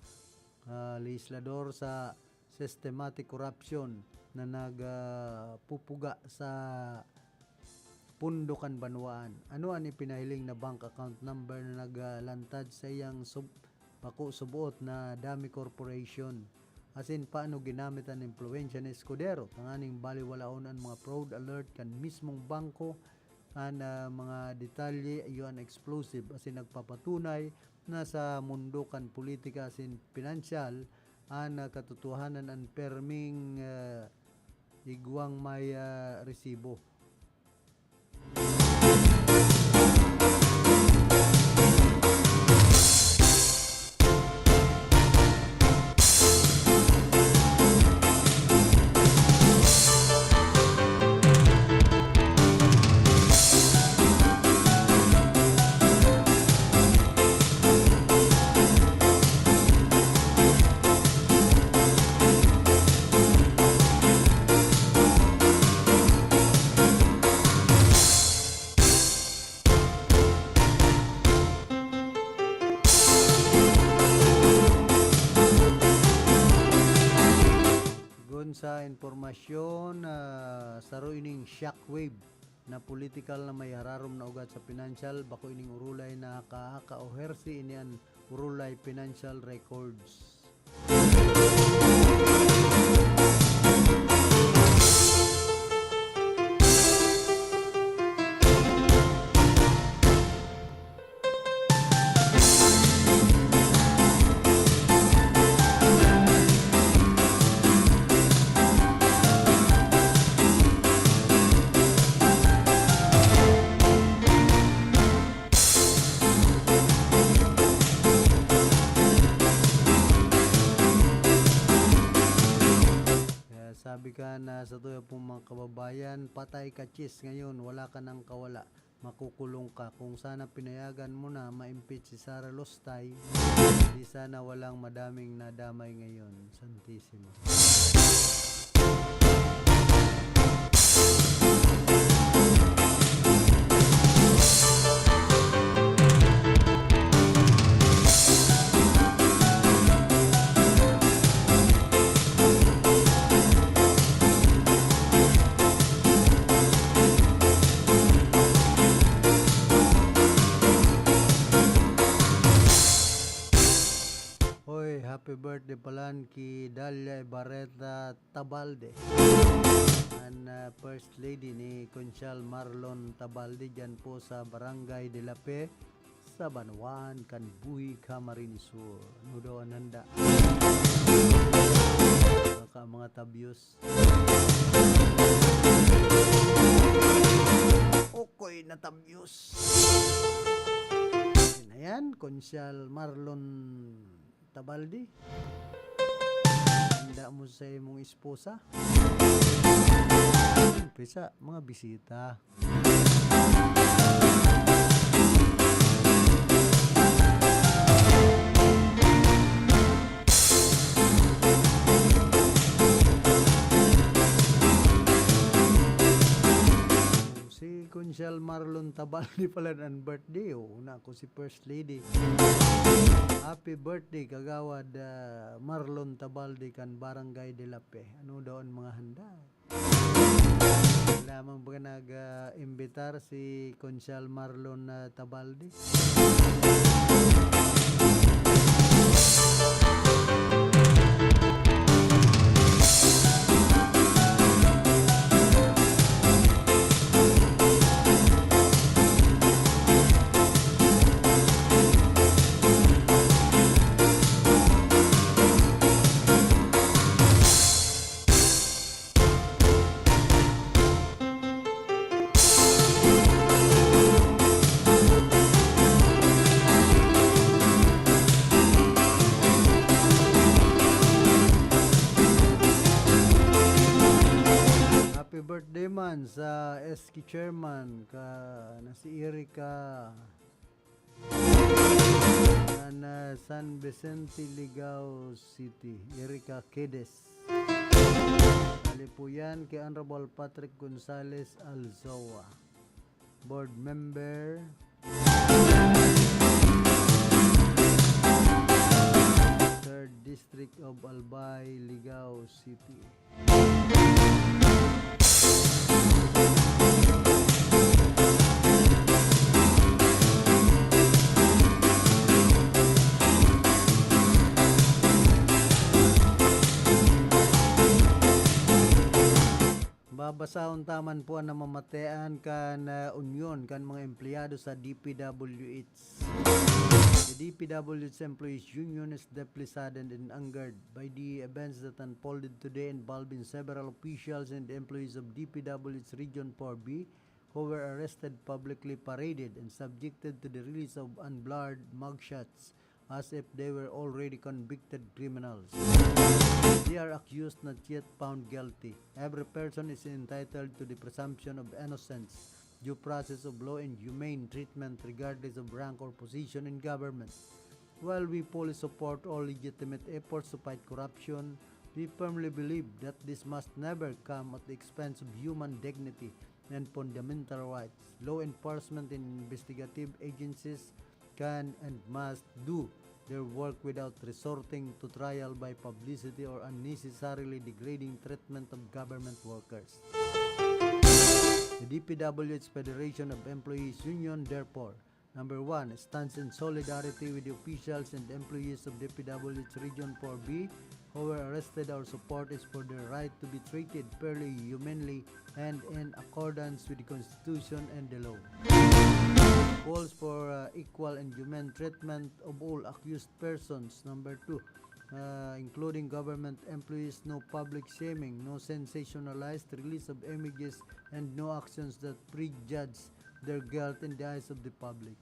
ah, legislador sa systematic corruption na nag, ah, pupuga sa pondo kan banwaan. Ano an ipinahiling na bank account number na nag, ah, lantad sa iyang sub-, bako suboot na Dami Corporation? Asin paano ginamit an impluwensya ni Escudero tanganing baliwalaon an mga fraud alert kan mismong bangko? An, ah, mga detalye iyo an explosive asin nagpapatunay na sa mundo kan politika asin pinansyal, an, ah, katotohanan an perming, ah, igwang may, ah, resibo. Sigon sa impormasyon, ah, saro ining shockwave na politikal na may hararom na ugat sa pinansyal, bako ining orolay na kaaka o hersey, ini an orolay financial records. Kaya sabi ka na sa tuya pong mga kababayan, patay ka, Chiz, ngayon, wala ka nang kawala. Makukulong ka. Kung sana pinayagan mo na ma-impeach si Sara Lustay, di sana walang madaming nadamay ngayon. Santisimo. Hoy, happy birthday palan ki Dalia Ibarreta Tabalde. An, ah, First Lady ni Konsyal Marlon Tabalde diyan po sa Barangay de la Fe, sa banwaan kan Buhi, Camarines Sur. Ano daw an handa? Baka mga tabyos. Okoy na tabyos. Ayan, Konsyal Marlon Tabaldi. Handa mo sa imong esposa. Umpisa, mga bisita. Si Konsyal Marlon Tabaldi pala an birthday. Oo, na ako si First Lady. Happy birthday, Kagawad, ah, Marlon Tabaldi kan Barangay de la Fe. Ano daw an mga handa? Lamang ba nag, ah, imbitar si Konsyal Marlon, ah, Tabaldi? S K Chairman ka na si Erica na, na San Vicente, Ligao City, Erica Quedes. Alipuyan kay Honorable Patrick Gonzales Alzoa, Board Member, Third District of Albay, Ligao City. Babasahon ta man po an namamatean kan, ah, unyon kan mga empleyado sa D P W H. The D P W H Employees Union is deeply saddened and angered by the events that unfolded today involving several officials and employees of D P W H Region four B who were arrested, publicly paraded, and subjected to the release of unblurred mugshots as if they were already convicted criminals. They are accused, not yet found guilty. Every person is entitled to the presumption of innocence, due process of law, and humane treatment regardless of rank or position in government. While we fully support all legitimate efforts to fight corruption, we firmly believe that this must never come at the expense of human dignity and fundamental rights. Law enforcement and investigative agencies can and must do their work without resorting to trial by publicity or unnecessarily degrading treatment of government workers. The D P W H Federation of Employees Union, therefore, number one, stands in solidarity with the officials and employees of D P W H Region four B who were arrested. Our support is for their right to be treated fairly, humanely, and in accordance with the Constitution and the law. Calls for, uh, equal and humane treatment of all accused persons. Number two, uh, including government employees, no public shaming, no sensationalized release of images, and no actions that prejudge their guilt in the eyes of the public.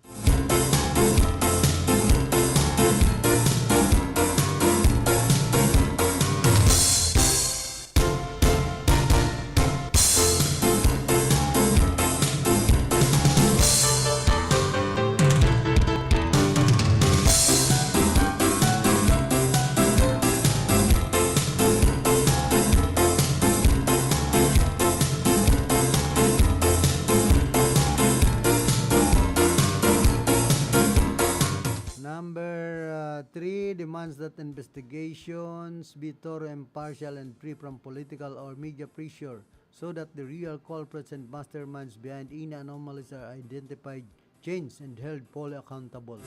Number, uh, three demands that investigations be thorough, impartial, and free from political or media pressure, so that the real culprits and masterminds behind any anomalies are identified, changed, and held fully accountable.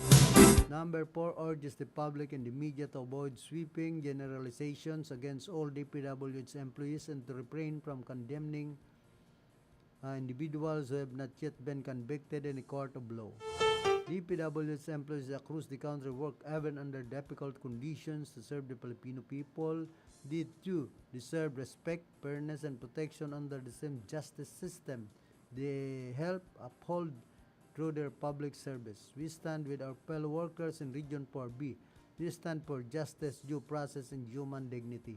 Number four urges the public and the media to avoid sweeping generalizations against all D P W H employees and to refrain from condemning, uh, individuals who have not yet been convicted in a court of law. D P W H employees across the country work even under difficult conditions to serve the Filipino people. They too deserve respect, fairness, and protection under the same justice system they help uphold through their public service. We stand with our fellow workers in Region four B. We stand for justice, due process, and human dignity.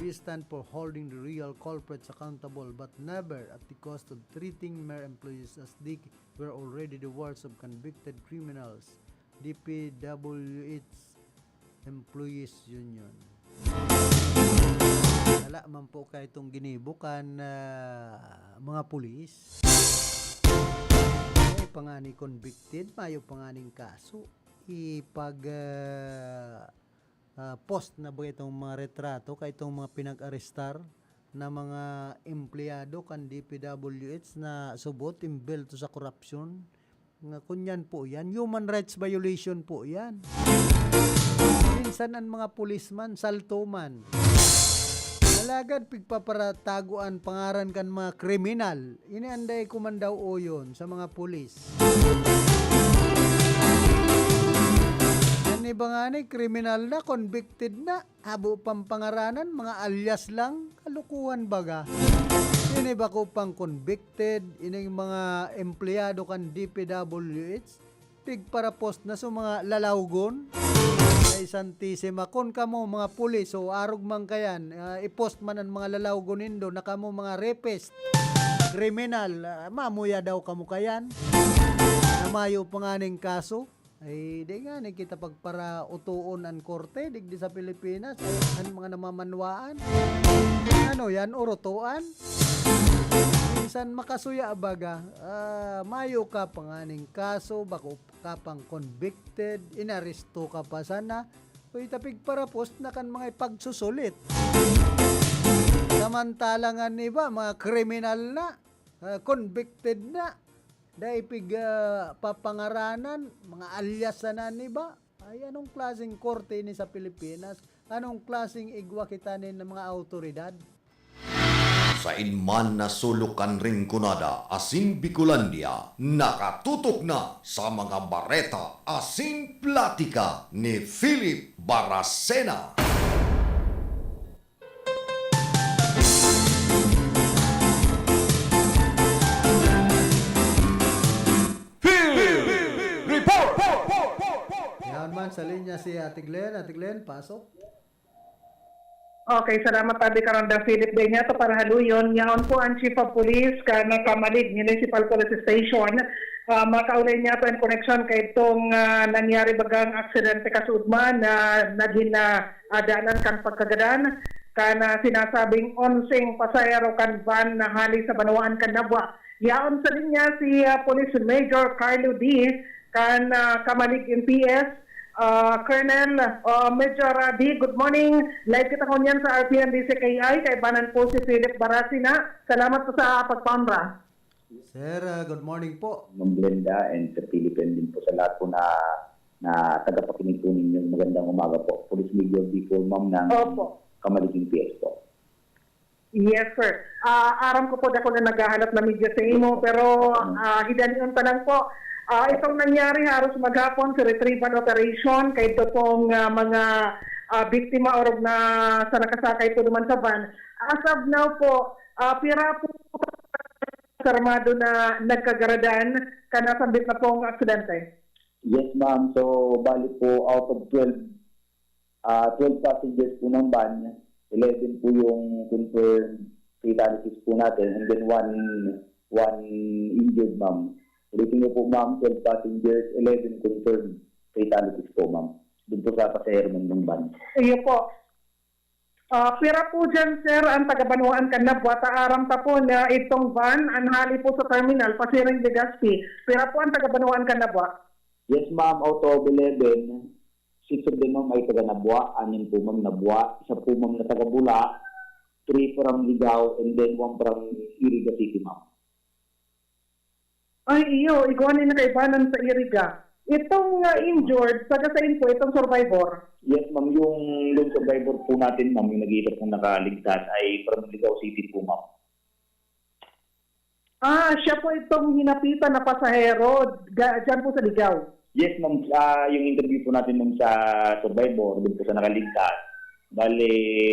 We stand for holding the real culprits accountable, but never at the cost of treating mere employees as they were already the worst of convicted criminals. D P W H Employees Union. Wala man po kaitong ginibo kan, ah, mga pulis. Mayo pa ngani convicted, mayo pa nganing kaso. Ipag, ah, ah, post na ba itong mga retrato kaitong mga pinag-arestar na mga empleyado kan D P W H na subot imbelto sa korupsyon? Nga kunyan po yan, human rights violation po yan. Minsan an mga pulis man, salto man. Alagad pigpaparatago an pangaran kan mga kriminal. Ini an dai ko man daw oyon sa mga pulis. An iba ngani, kriminal na, convicted na. Habo pang pangaranan, mga alias lang, kalokohan baga. Ini bako pang convicted, ining mga empleyado kan D P W H, pigparapost na sa mga lalawgon. Ay, Santisima, kun kamo mga pulis o arog man kayan, ah, i-post man ang mga lalawgon nindo na kamo mga rapist. kriminal, ah, mamuya daw kamo kayan. Na mayo pa nganing kaso. Ay, di nga ni kita pagparautoon an korte, digdi sa Pilipinas, an mga namamanwaan. Ano yan, urutoan? Minsan makasuya, baga. Ah, mayo ka pa nganing kaso, bako ka pang convicted, inaresto ka pa sana. Uy, tapig parapos na kan mga ipagsusulit. Samantalang an iba, mga kriminal na, ah, convicted na. Dai pig, ah, papangaranan, mga alias sana an iba. Ay, anong klaseng korte ini sa Pilipinas? Anong klaseng igwa kita nin mga awtoridad? Sain man na sulok kan Rinconada asin Bicolandia, nakatutok na sa mga bareta asin platika ni Philip Baracena. Philip Report! Yaon man sa linya si Ate Glenn. Ate Glenn, pasok. Okay, salamat, Abi Karonda Philip. Dai niya to para haluyon. Yaon po ang Chief of Police kan Camalig Municipal Police Station. Ah, makaulay niya to in connection kay itong, ah, nangyari bagang aksidente kasuodman na nagin, ah, ah, dalan kan pagkagadan kan, ah, sinasabing onseng pasahero kan van na hali sa banwaan kan Nabua. Yaon sa linya si, ah, Police Major Carlo D kan, ah, Camalig M P S. Ah, Colonel, ah, Major, ah, D, good morning. Live kita ngunyan sa R P N D C K I. Kaibanan po si Philip Baracena. Salamat po sa pagpaunra. Sir, ah, good morning po. Ma'am Glenda and Sir Philip, and din po sa lahat po na, na tagapakinig po ninyo. Magandang umaga po. Police Major D po, ma'am, ng Opo. Camalig M P S po. Yes, sir. Ah, aram ko po, dakul na naghahanap na media sa imo, pero, ah, hidanion pa lang po. Ah, itong nangyari haros maghapon sa retrieval operation, kay ito pong, ah, mga, ah, biktima orog na sa nakasakay po naman sa van. As of now po, ah, pira po sa armado na nagkagaradan, kanasambit na pong aksidente? Yes, ma'am. So, bali po, out of twelve, ah, twelve passengers po ng van, eleven po yung confirmed fatalities po natin, and then one, one injured, ma'am. Ulitin ko po, ma'am, twelve passengers, eleven confirmed fatalities po, ma'am. Doon po sa pasahero ng, ng van. Iyo po. Ah, pira po dyan, sir, ang taga-banwaan kan Nabua? Ta aram ta po na itong van, an hali po sa terminal, pasiring Legazpi. Pira po ang taga-banwaan kan Nabua? Yes, ma'am, out of eleven, six of them, ma'am, ay taga Nabua, anim po, ma'am, Nabua, isa po, ma'am, na taga Bula, three from Ligao, and then one from Iriga City, ma'am. Ay, iyo, igwa nin kaibanan sa Iriga. Itong, ah, injured, taga sain po itong survivor? Yes, ma'am, yung lone survivor po natin, ma'am, yung nag-iisa pong nakaligtas ay from Ligao City po, ma'am. Ah, siya po itong hinapitan na pasahero, ga-, dyan po sa Ligao? Yes, ma'am. Ah, yung interview po natin, ma'am, sa survivor, dun po sa nakaligtas, bale,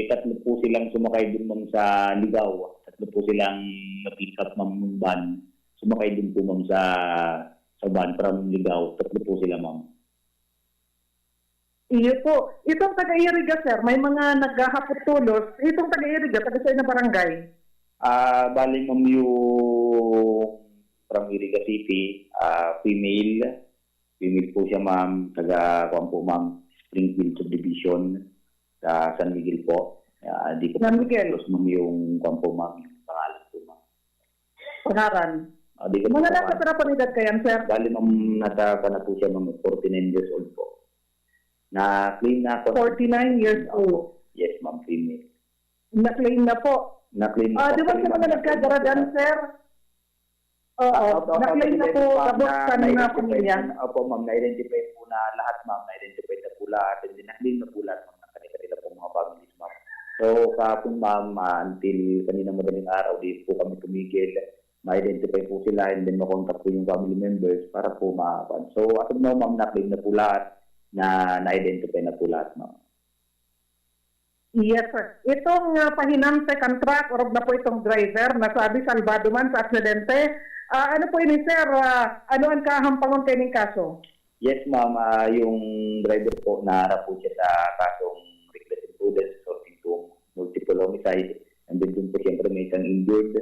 tatlo po silang sumakay dun, ma'am, sa Ligao. Tatlo po silang na-pick up, ma'am, ng van. Sumakay dun po, ma'am, sa, sa van from Ligao. Tatlo po sila, ma'am. Iyo po. Itong taga-Iriga, sir, may mga naghahapot tolos. Itong taga-Iriga, taga sain na barangay? Ah, bali, ma'am, yung from Iriga City, ah, female. Female po siya, ma'am. Taga, kuwan po, ma'am, Springfield Subdivision, sa San Miguel po. Ah, di ko San Miguel. Close, ma'am, yung, kuwan po, ma'am, yung pangalan po, ma'am. Pangaran? Ah, di ko Mga po nasa pangalan. Pira pong edad kayan, sir? Bali, ma'am, nasa, kuwan na po siya, ma'am, forty-nine years old po. Na-claim na po. Forty-nine years old. Yes, ma'am, female. Na-claim na po. Na-claim na Ah, po. Di ba sa mga nagkagaradan, sir? Oo, Ah, opo, opo, na-claim na identify po, po, tapos na, kan na-identify pamilya? Po, opo, ma'am, na-identify po na lahat, ma'am, na-identify na po lahat, and then na-claim na po lahat, ma'am, ng kani-kanila pong mga families, ma'am. So, kahapon, ma'am, ah, until kanina madaling araw, di po kami tumigil. Ma-identify po sila, and then makontak po yung family members para po ma-, so, as of now, ma'am, na-claim na po lahat, na na-identify na po lahat, ma'am. Yes, sir. Itong, ah, pahinante kan truck, orog na po itong driver, nasabi salbado man sa aksidente. Ah, ano po ini, sir? Ah, ano ang kahampangon kaining kaso? Yes, ma'am. Ah, yung driver po, naharap po siya sa kasong reckless imprudence resulting to multiple homicide. And then, dun po, siyempre, may isang injured.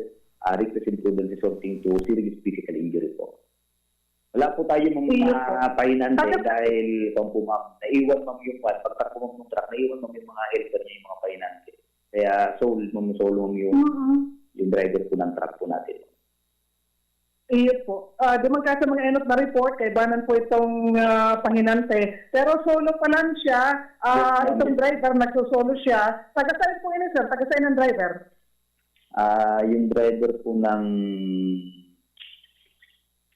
ah, reckless imprudence resulting to serious physical injury po. Wala po tayo mga Iyo po. Pahinante Bakit? Dahil, kung po, ma'am, naiwan, ma'am, yung kwan. Pagtak po, ma'am, ng truck, naiwan, ma'am, yung mga helper niya, yung mga pahinante. Kaya, sole, ma'am, solo, ma'am, yung, Mm-mm. yung driver po ng truck po natin. Iyo po. Ah, duman ka sa mga enot na report, kaibanan po itong, ah, pahinante. Pero solo pa lang siya, ah, Yes, ma'am. Itong driver, nagsosolo siya. Taga saan po ini, sir? Taga saan ang driver? Ah, yung driver po ng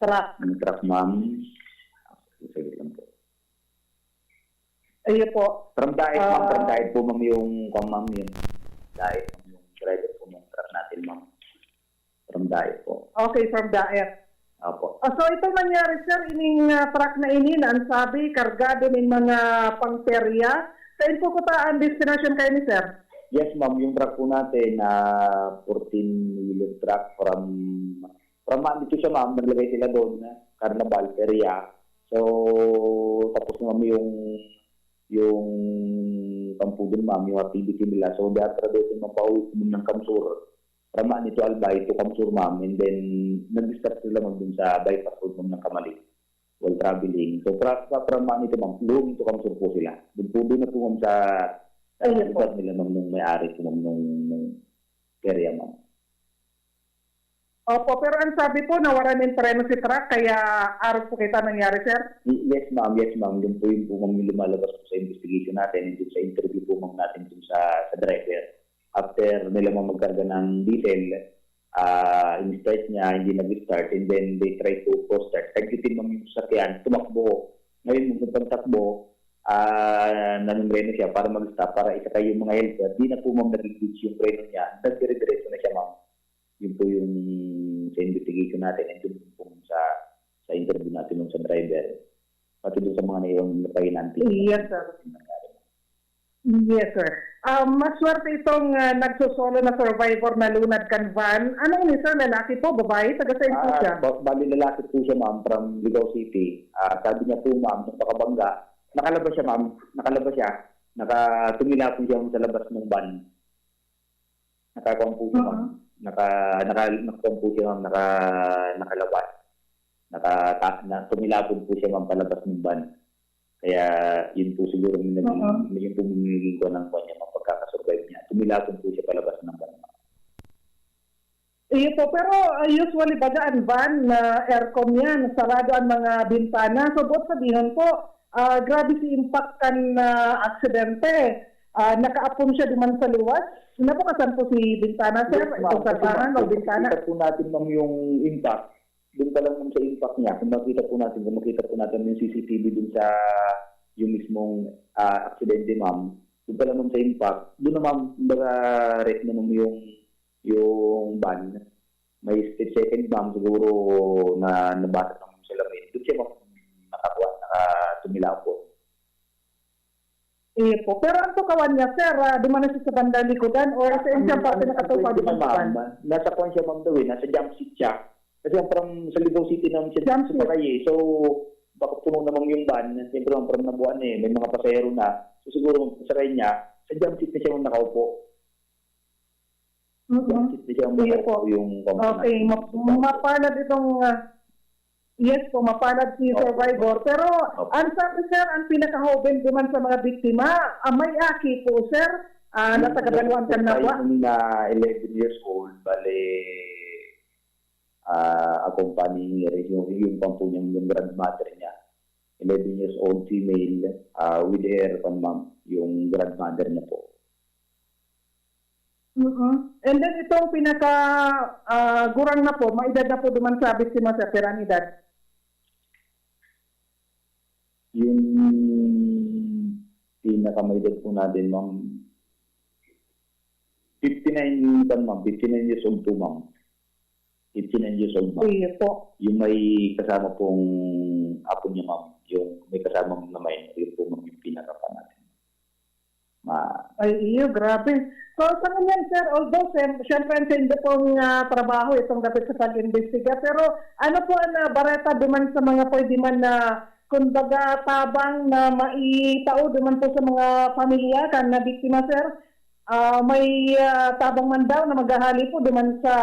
Truck. ng truck, ma'am. Saglit lang po. Ayun po. From Daet, ma'am. Ah. From Daet po, ma'am, yung, kung ma'am, yun. Daet, ma'am, yung driver po ng truck natin, ma'am. From Daet po. Okay, from Daet. Opo. Ah, so, itong nangyari, sir, ining, ah, truck na ini na ang sabi, kargado nin mga pangperya. Saan po kuta ang destinasyon kayo ni sir? Yes, ma'am. Yung truck po natin, ah, fourteen-wheeler truck from, from, ah, dito siya, ma'am. Naglagay sila doon, ah, Carnaval area. So, tapos, ma'am, yung, yung pampo dun, ma'am, yung activity nila. So, they are traversing, ma'am, pauwi po ng Kamsur. From, ah, nito Albay to Kamsur, ma'am. And then, nag-start sila, ma'am, dun sa bypass road, ma'am, ng Kamalig. While traveling. So, pra-, pra-, from, ah, nito, ma'am, going to Kamsur po sila. Dun po, dun na po, ma'am, sa, sa Ayun po. lugar nila, ma'am, nung may-ari po, ma'am, nung, nung area, ma'am. Opo, pero ang sabi po, nawara nin preno si truck, kaya arog po kita nangyari, sir? Y-, yes, ma'am. Yes, ma'am. Yun po, yun po, ma'am, yung lumalabas po sa investigation natin and dun sa interview po, ma'am, natin dun sa, sa driver. After nila, ma'am, magkarga ng diesel, ah, in-start niya, hindi nag-start, and then they try to force start. Tagpitin, ma'am, yung sasakyan, tumakbo. Ngayon, nung pagtakbo, ah, nanumreno siya para mag-stop, para isakay yung mga helper. Di na po, ma'am, nag-engage yung preno niya. Nagdire-diretso na siya, ma'am. Yun po yung sa investigation natin and yun po sa, sa interview natin dun sa driver. Pati dun sa mga naiwan na pahinante. Yes, sir. Yung nangyari. Yes, sir. Ah, maswerte itong, ah, nagsosolo na survivor na lunad kan van. Ano ni sir, lalaki po, babae? Taga saan po Ah, siya? ba-, bali lalaki po siya, ma'am, from Ligao City. Ah, sabi niya po, ma'am, nung pakabangga, nakalabas siya, ma'am. Nakalabas siya. Naka-, tumila po siya sa labas ng van. Nakakuan po siya, ma'am. Mhm. Naka-, naka-, nakakuan po siya, ma'am. Naka-, nakalabas. Naka-, ta-, na-, tumilapon po siya, ma'am, palabas ng van. Kaya yun po siguro ang naging, Mhm. yun po ang naging kuwan ng kuwan niya, ma'am, pagkakasurvive niya. Tumilapon po siya palabas ng van, ma'am. Iyo po, pero, ah, usually baga ang van na aircon yan, sarado ang mga bintana. So, buot sabihon po, ah, grabe si impact kan, ah, aksidente. Ah, nakaapon siya duman sa liwat. Nabukasan po si bintana, sir? Yes, ma'am. Itong Kasi, salpangan ma'am, o bintana? Kita po natin, ma'am, yung impact. Doon pa lang, ma'am, sa impact niya, kung makita po natin, kung makita po natin yung C C T V doon sa, yung mismong, ah, aksidente, ma'am, doon pa lang, ma'am, sa impact, doon na, ma'am, kumbaga, wreck na, ma'am, yung, yung van. May split second, ma'am, siguro na nabasa ng salamin. Doon siya, ma'am, nakakuha, nakatumila po. Iyo po. Pero ang tukawan niya, sir, ah, duman na siya sa bandang likodan or sa Ang, iyang parte ang, nakatupa ang duman sa ma'am, van? Nasa kuwan siya, ma'am, daw eh. Nasa jump seat siya. Kasi ang from sa Libao City naman siya Jump sa seat. Barangay eh. So, baka puno naman yung van. Siyempre, ang from Nabuan eh. May mga pasahero na. So, siguro, sa kanya, sa jump seat na siya, ma'am, nakaupo. Mm-mm. Bakit siya Sige po. Yung Okay, ma-, mapalad itong, ah, yes po, mapalad si Opo. Survivor. Pero Opo. Ang sabi, sir, ang pinakahoben duman sa mga biktima, ah, may aki po, sir, ah, na Yung taga Baluan, yung Candaba. Yung na eleven years old, bale, ah, accompanying niya rin yung, yung pampu niyang, yung grandmother niya. Eleven years old female, ah, with her, kwan, ma'am, yung grandmother niya po. Mm-mm. And then itong pinaka, ah, gurang na po, may edad na po duman sa biktima, sir, pira ang edad? Yung pinakamaedad po natin, ma'am, fifty-nine, ma'am, fifty-nine years old po, ma'am. Fifty-nine years old, ma'am. Iyo po. Yung may kasama pong apo niya, ma'am. Yung may kasama na minor, yun po, ma'am, yung pinaka pa natin. Ma- Ay, iyo, grabe. So, sa ngunyan, sir, although, siyem-, siyempre, ang sendo pong, ah, trabaho, itong dapit sa pag-imbestiga, pero ano po ang, ah, bareta duman sa mga pwede man na, kumbaga, tabang na maitao duman po sa mga pamilya kan na biktima, sir? Ah, may, ah, tabang man daw na maghahali po duman sa,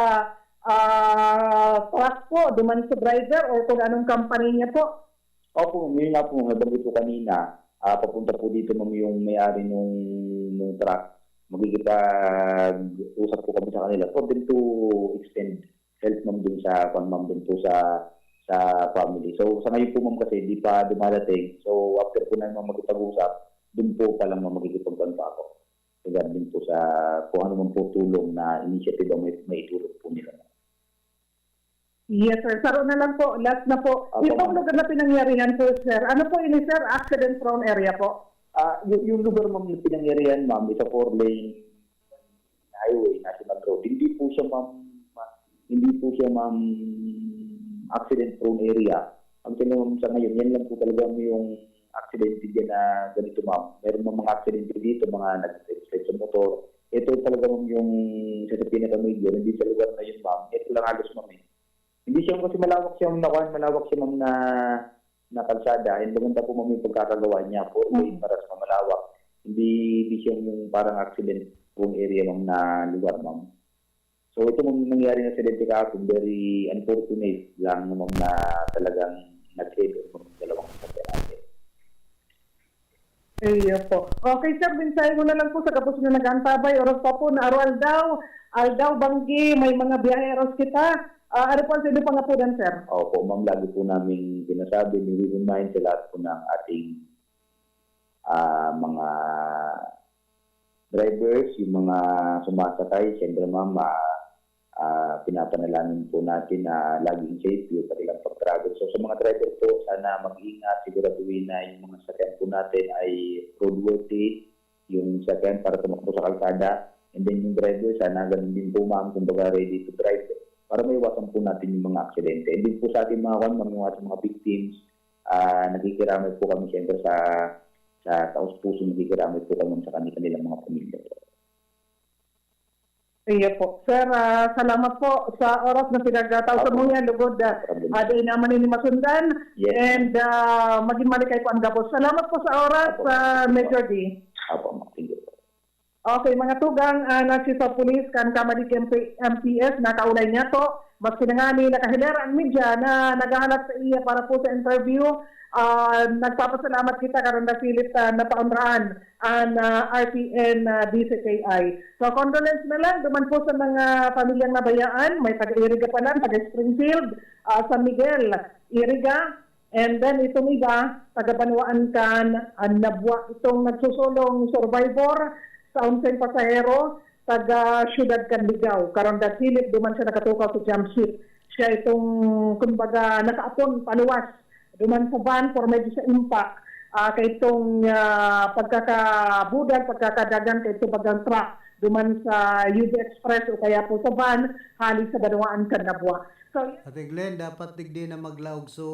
ah, truck po, duman sa driver or kung anong company niya po? Opo, yun nga po, nabanggit ko kanina, ah, papunta po dito, ma'am, yung may-ari nung, nung truck. Makikipag-usap po kami sa kanila for them to extend help, ma'am, dun sa, kwan, ma'am, dun po sa, sa family. So, sa ngayon po, ma'am, kasi hindi pa dumarating. So, after po namin, ma'am, makipag-usap, dun po pa lang, ma'am, makikipagkwan pa ako. Regarding po sa kung ano man po tulong na initiative ang may, maitulong po nila. Yes, sir. Saro na lang po. Last na po. Opo, Itong ma'am. Lugar na pinangyarihan po, sir. Ano po ini, sir? Accident prone area po? Ah, yung, yung lugar, ma'am, na pinangyarihan, ma'am, is a four-lane highway, national road. Hindi po siya, ma'am, ma- hindi po siya, ma'am, accident prone area. Actually, ma'am, sa ngayon, yan lang po talaga yung aksidente dyan na ganito, ma'am. Meron, ma'am, mga aksidente dito, mga nag-slide sa motor. Ito talaga, ma'am, yung isa sa pinaka-major, hindi sa lugar na yun, ma'am. Ito lang halos, ma'am, eh. Hindi siya kasi malawak siya, ma'am, na kuwan, malawak siya, ma'am, na, na kalsada. And maganda po, ma'am, yung pagkakagawa niya. Four lane Mhm. para sa mamalawak. Hindi, hindi siya yung parang accident prone area, ma'am, na lugar, ma'am. So, ito, ma'am, nangyari na aksidente kahapon, very unfortunate lang, ma'am, na talagang nag-head on, ma'am, yung dalawang sasakyan. Iyo po. Okay, sir, mensahe mo na lang po sa gabos na nag-aantabay. Oras pa po na aro-aldaw. Aldaw, banggi, may mga biyaheros kita. Ah, ano po ang sino pangapunan, sir? Opo, ma'am, lagi po namin sinasabi, ni-remind sa lahat po ng ating, ah, mga drivers, yung mga sumasakay, siyempre, ma'am, ah, ah, pinapanalangin po natin na laging safe yung kanilang pag-travel. So, sa mga driver po, sana mag-ingat, siguraduhin na yung mga sakyan po natin ay roadworthy, yung sakyan para tumakbo sa kalsada. And then yung driver, sana ganun din po, ma'am, kumbaga ready to drive para maiwasan po natin yung mga aksidente. And then po sa ating mga, kwan, ma'am, yung ating mga victims, ah, nakikiramay po kami siyempre sa, sa taos puso, nakikiramay po kami sa kanilang mga pamilya po. Iyo po. Sir, ah, salamat po sa oras na pinagkataw sa Opo. Muya, lugod, ah, Problem. ah, di naman ini masundan. Yes. And ah, maging malikay po ang gabos. Salamat po sa oras, Opo. ah, Major D. Opo, ma'am. Thank you po. Okay, mga tugang, ah, na si sa pulis kan Kamalig M P, M P S, nakaulay niya to. Maski na nga ni nakahiler ang media na naghahalat sa iya para po sa interview, ah, nagpapasalamat kita karon na Philip, ah, napaunraan an, ah, R T N, ah, D C K I. So, condolence na lang duman po sa mga pamilyang nabayaan, may taga-Iriga pa lang, taga-Springfield, ah, San Miguel, Iriga, and then itong iba, taga-Banwaan kan, ah, Nabua, itong nagsusulong survivor sa unsay pasahero, taga siyudad kan Ligao, karon dagsilip duman siya nakatukaw sa jump seat. Siya itong, kumbaga, nakaapon paluwas duman sa van, por medyo sa impact, ah, kay itong, ah, pagkakabudag, pagkakadagan, kay itong bagang truck, duman sa U B Express o kaya po sa van, hali sa Banwaan kan Nabua. So, Ate Glenn, dapat digdi na maglaog so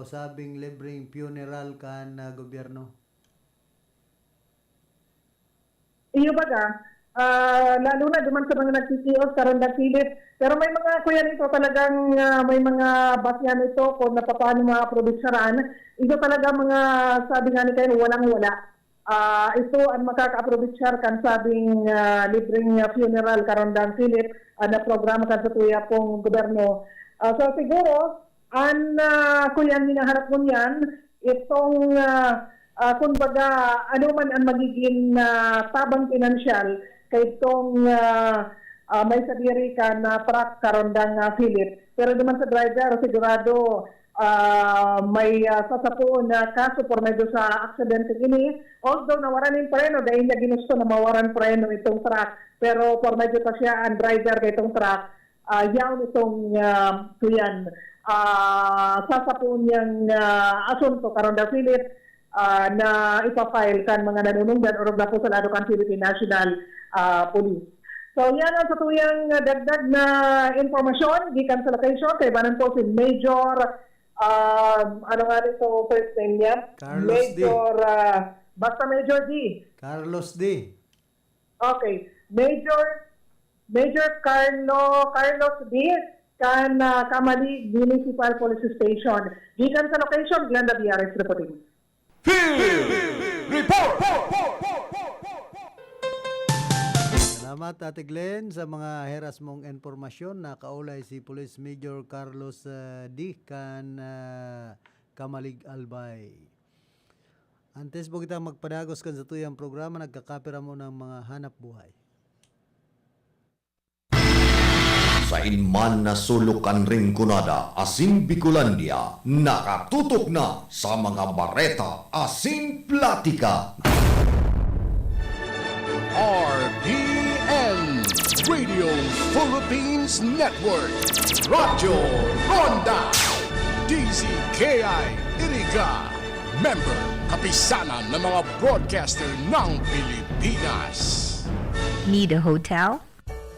sabing libreng funeral kan ah, gobyerno. Iyo baga, ah, lalo na duman sa mga nagtitios, karon nagpilit. Pero may mga kuya nito talagang ah, may mga basyan ito kung napapaano maaprovechar an. Ito talaga mga sabi nga ni kayo, walang-wala. Ah, ito ang makakaaprovechar kan sabing ah, libreng ah, funeral karon dang Philip ah, na programa kan sa tuya pong gobyerno. Ah, so siguro, an ah, kuya hinahanap mo niyan, itong ah, ah, kumbaga, ano man ang magiging ah, tabang pinansyal kay itong ah, ah, may sadiri ka na truck karon dang ah, Philip. Pero duman sa driver, sigurado ah, may ah, sasapuon na kaso por medyo sa aksidente ini. Although nawaran nin preno, dahil niya ginusto na mawaran preno itong truck. Pero por medyo pa siya ang driver kay itong truck, ah, yaon itong ah, kuyan, ah, sasapuon niyang ah, asunto karon da Philip ah, na ipafile kan mga nanunungdan orog na po sa lado kan Philippine National ah, Police. So yan ang satuyang dagdag na impormasyon gikan sa location. Kaibanan po si Major, ah, ano nga rin itong first name niya? Carlos D. Major, ah, basta Major D. Carlos D. Okay. Major Major Carlo Carlos D. kan ah, Kamalig Municipal Police Station. Gikan sa location, Glenda Viares reporting. Field Report! Salamat, Ate Glenn, sa mga heras mong impormasyon. Nakaulay si Police Major Carlos, ah, D. kan, ah, Camalig, Albay. Antes po kita magpadagos kan satuyang programa, nagkakapira mo ng mga hanap buhay. Sain man na sulok kan Rinconada asin Bicolandia, nakatutok na sa mga bareta asin platika. R P N Radio Philippines Network, Radyo Ronda, D Z K I Iriga, member, kapisanan ng mga broadcaster ng Pilipinas. Need a hotel?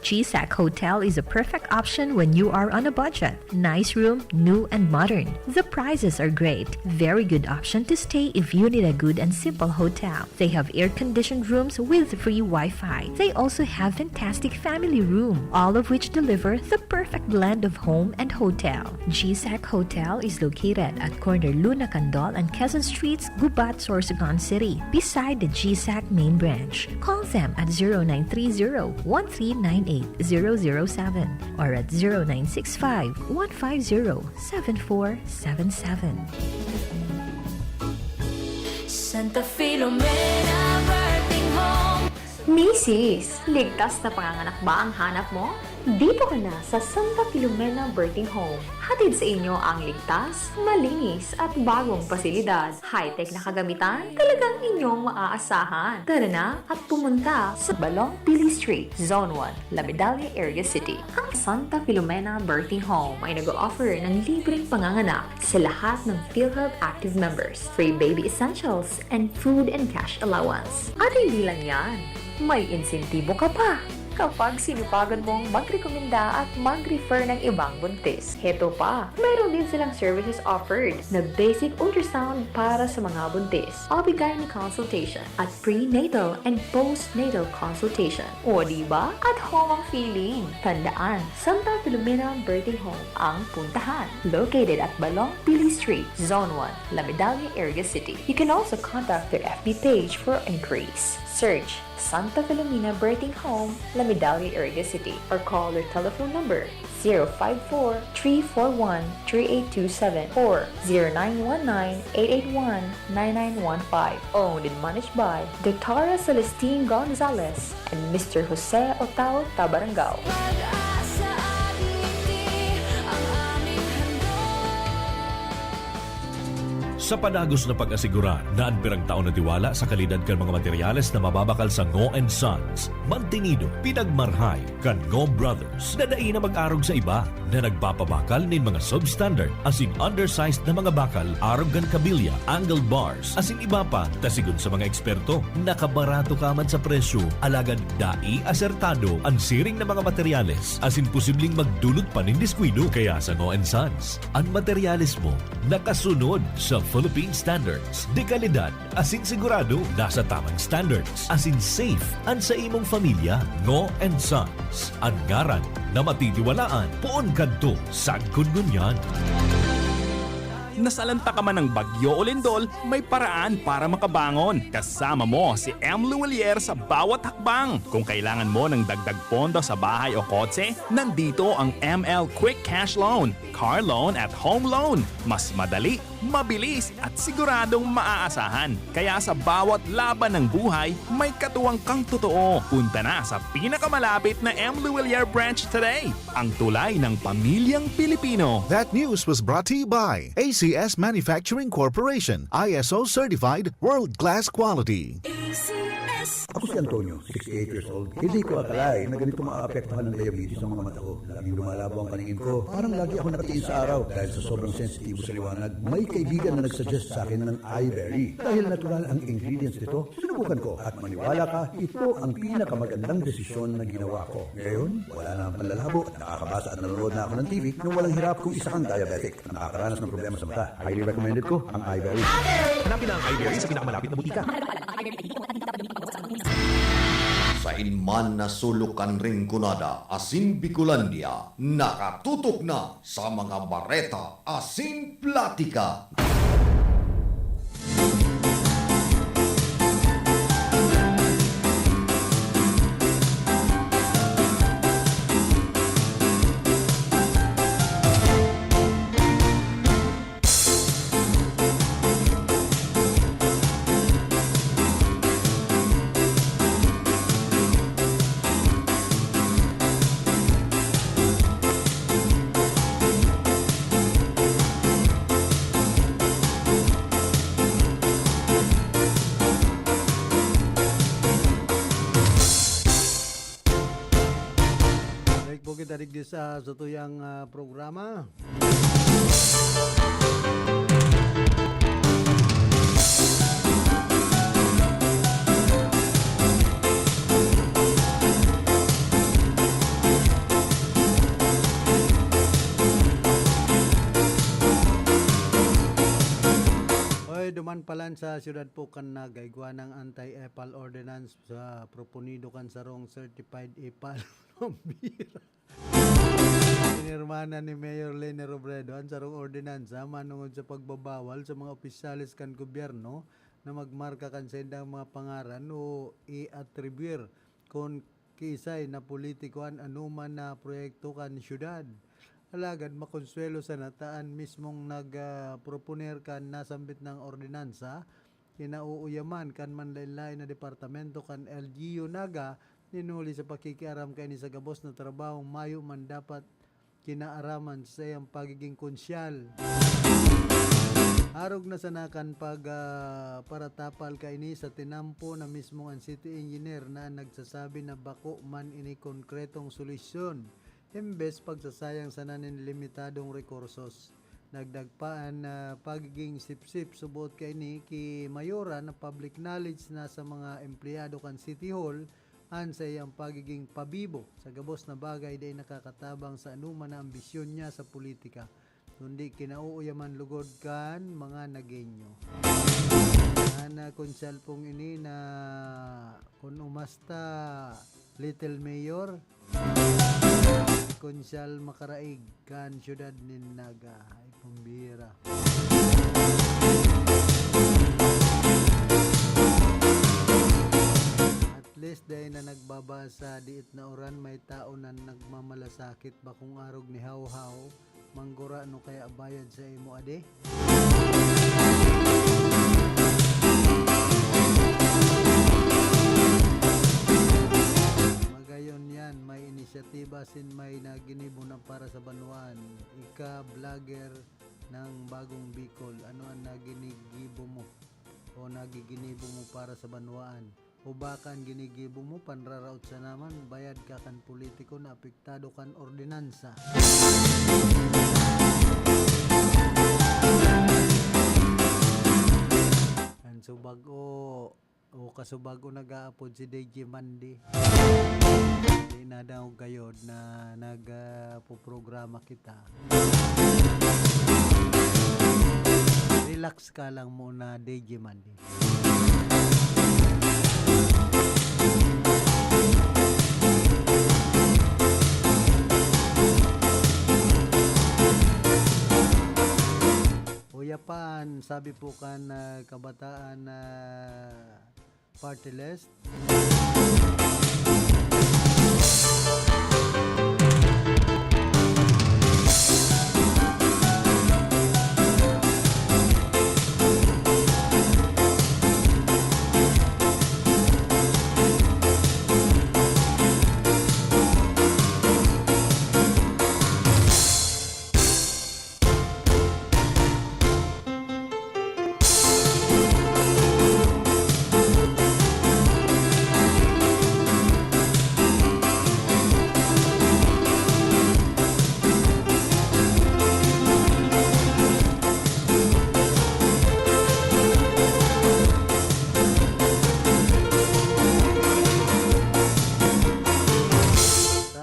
G SAC Hotel is a perfect option when you are on a budget. Nice room, new and modern. The prices are great. Very good option to stay if you need a good and simple hotel. They have air-conditioned rooms with free Wi-Fi. They also have fantastic family room, all of which deliver the perfect blend of home and hotel. G SAC Hotel is located at corner Luna Candol and Quezon Streets, Gubat, Sorsogon City, beside the G SAC main branch. Call them at zero nine three zero, one three nine eight, zero zero seven or at zero nine six five, one five zero, seven four seven seven. Santa Filomena Birthing Home. Misis, ligtas na panganganak ba ang hanap mo? Dito ka na sa Santa Filomena Birthing Home. Hatid sa inyo ang ligtas, malinis at bagong pasilidad, high-tech na kagamitan, talagang inyong maaasahan. Tara na at pumunta sa Balong Pili Street, Zone one, La Medalla, Iriga City. Ang Santa Filomena Birthing Home ay nag-o-offer ng libreng panganganak sa lahat ng PhilHealth active members, free baby essentials, and food and cash allowance. At hindi lang yan, may insentibo ka pa kapag sinupagan mong magrekomenda at mag-refer ng ibang buntis. Heto pa, meron din silang services offered na basic ultrasound para sa mga buntis, O B-gyne consultation, at prenatal and postnatal consultation. O di ba? At home ang feeling! Tandaan, Santa Filomena Birthing Home ang puntahan. Located at Balong Pili Street, Zone one, La Medalla, Iriga City. You can also contact their F B page for inquiries. Search Santa Filomena Birthing Home, La Medalla, Iriga City, or call their telephone number zero five four, three four one, three eight two seven or zero nine one nine, eight eight one, nine nine one five. Owned and managed by Doctora Celestine Gonzalez and Mister Jose Otao Tabarangao. Pag-asa, aditi ang aming handog. Sa padagos na pag-asigurar na an pirang taon na tiwala sa kalidad kan mga materyales na mababakal sa Ngo and Sons, mantinido, pinagmarhay kan Ngo Brothers na dai na mag-arog sa iba na nagpapabakal nin mga substandard asin undersized na mga bakal arog kan kabilya, angled bars, asin iba pa, ta sigon sa mga eksperto, nakabarato ka man sa presyo, alagad dai asertado an siring na mga materyales asin posibleng magdulot pa nin diskuido. Kaya sa Ngo and Sons, an materyales mo nakasunod sa Philippine standards de kalidad asin sigurado nasa tamang standards asin safe an sa imong familya. Ngo and Sons, an ngaran na matitiwalaan poon kadto sagkod ngunyan. Nasalanta ka man ng bagyo o lindol, may paraan para makabangon. Kasama mo si M. Luwilier sa bawat hakbang. Kung kailangan mo ng dagdag pondo sa bahay o kotse, nandito ang M L Quick Cash Loan, Car Loan at Home Loan. Mas madali, mabilis at siguradong maaasahan. Kaya sa bawat laban ng buhay, may katuwang kang totoo. Punta na sa pinakamalapit na M. Luwilier branch today. Ang tulay ng pamilyang Pilipino. That news was brought to you by A C S Manufacturing Corporation, I S O certified, world-class quality. A C S. Ako si Antonio, sixty-eight years old. Hindi ko akalain na ganito maapektuhan ng diabetes ang mga mata ko. Laging lumalabo ang paningin ko. Parang lagi ako nakatingin sa araw dahil sa sobrang sensitibo sa liwanag. May kaibigan na nagsuggest sa akin ng Iberry. Dahil natural ang ingredients nito, sinubukan ko. At maniwala ka, ito ang pinakamagandang desisyon na ginawa ko. Ngayon, wala na ang panlalabo at nakakabasa at nanonood na ako ng T V nang walang hirap kung isa kang diabetic. Nakakaranas ng problema sa mata. Highly recommended ko ang Iberry. Hanapin na ang Iberry sa pinakamalapit na butika. Sain man na sulok kan Rinconada asin Bicolandia, nakatutok na sa mga bareta asin platika. Diyos sa satuyang, ah, programa. Oy, duman palan sa siyudad po kan Naga, igwa nang anti-epal ordinance sa proponido kan sarong certified epal. Pambira. Pinirmahan ni Mayor Leni Robredo an sarong ordinansa manongod sa pagbabawal sa mga opisyales kan gobyerno na magmarka kan saindang mga pangaran o i-atribuir kun kiisay na politiko an anoman na proyekto kan syudad. Alagad makonsuwelo sana ta an mismong nag, ah, proponer kan nasambit na ordinansa, kinauuyaman kan manlaen-laen na departamento kan L G U Naga, nin huli sa pakikiaram kaini sa gabos na trabahong mayo man dapat kinaaraman sa saiyang pagiging konsyal. Arog na sana kan pag, ah, paratapal kaini sa tinampo na mismong an city engineer na nagsasabi na bako man ini konkretong solusyon, imbes pagsasayang sana nin limitadong rekursos. Dagdag pa an, ah, pagiging sipsip, suboot kaini ki Mayora na public knowledge na sa mga empleyado kan City Hall an saiyang pagiging pabibo sa gabos na bagay dai nakakatabang sa anoman na ambisyon niya sa politika, kundi kinauuyaman lugod kan mga Nagueño. An, ah, konsyal pong ini na kun umasta Little Mayor, konsyal makaraig kan siyudad nin Naga. Ay, pambira. At least, dai na nagbabasa, diit na uran, may tao na nagmamalasakit, bakong arog ni hawhaw, manggurano kaya bayad sa imo, adi? Magayon yan, may inisyatiba sin may naginibo na para sa banwaan. Ika, vlogger ng Bagong Bicol, ano ang naginigibo mo o nagiginibo mo para sa banwaan? O baka an ginigibo mo, panraraot sana man, bayad ka kan politiko na apektado kan ordinansa. An subag o, o kasubag o nag-aapod si D J Mandy. Di na daw gayod na nag, ah, poprograma kita. Relax ka lang muna, D J Mandy. Uya pa an sabi po kan, ah, kabataan na party list.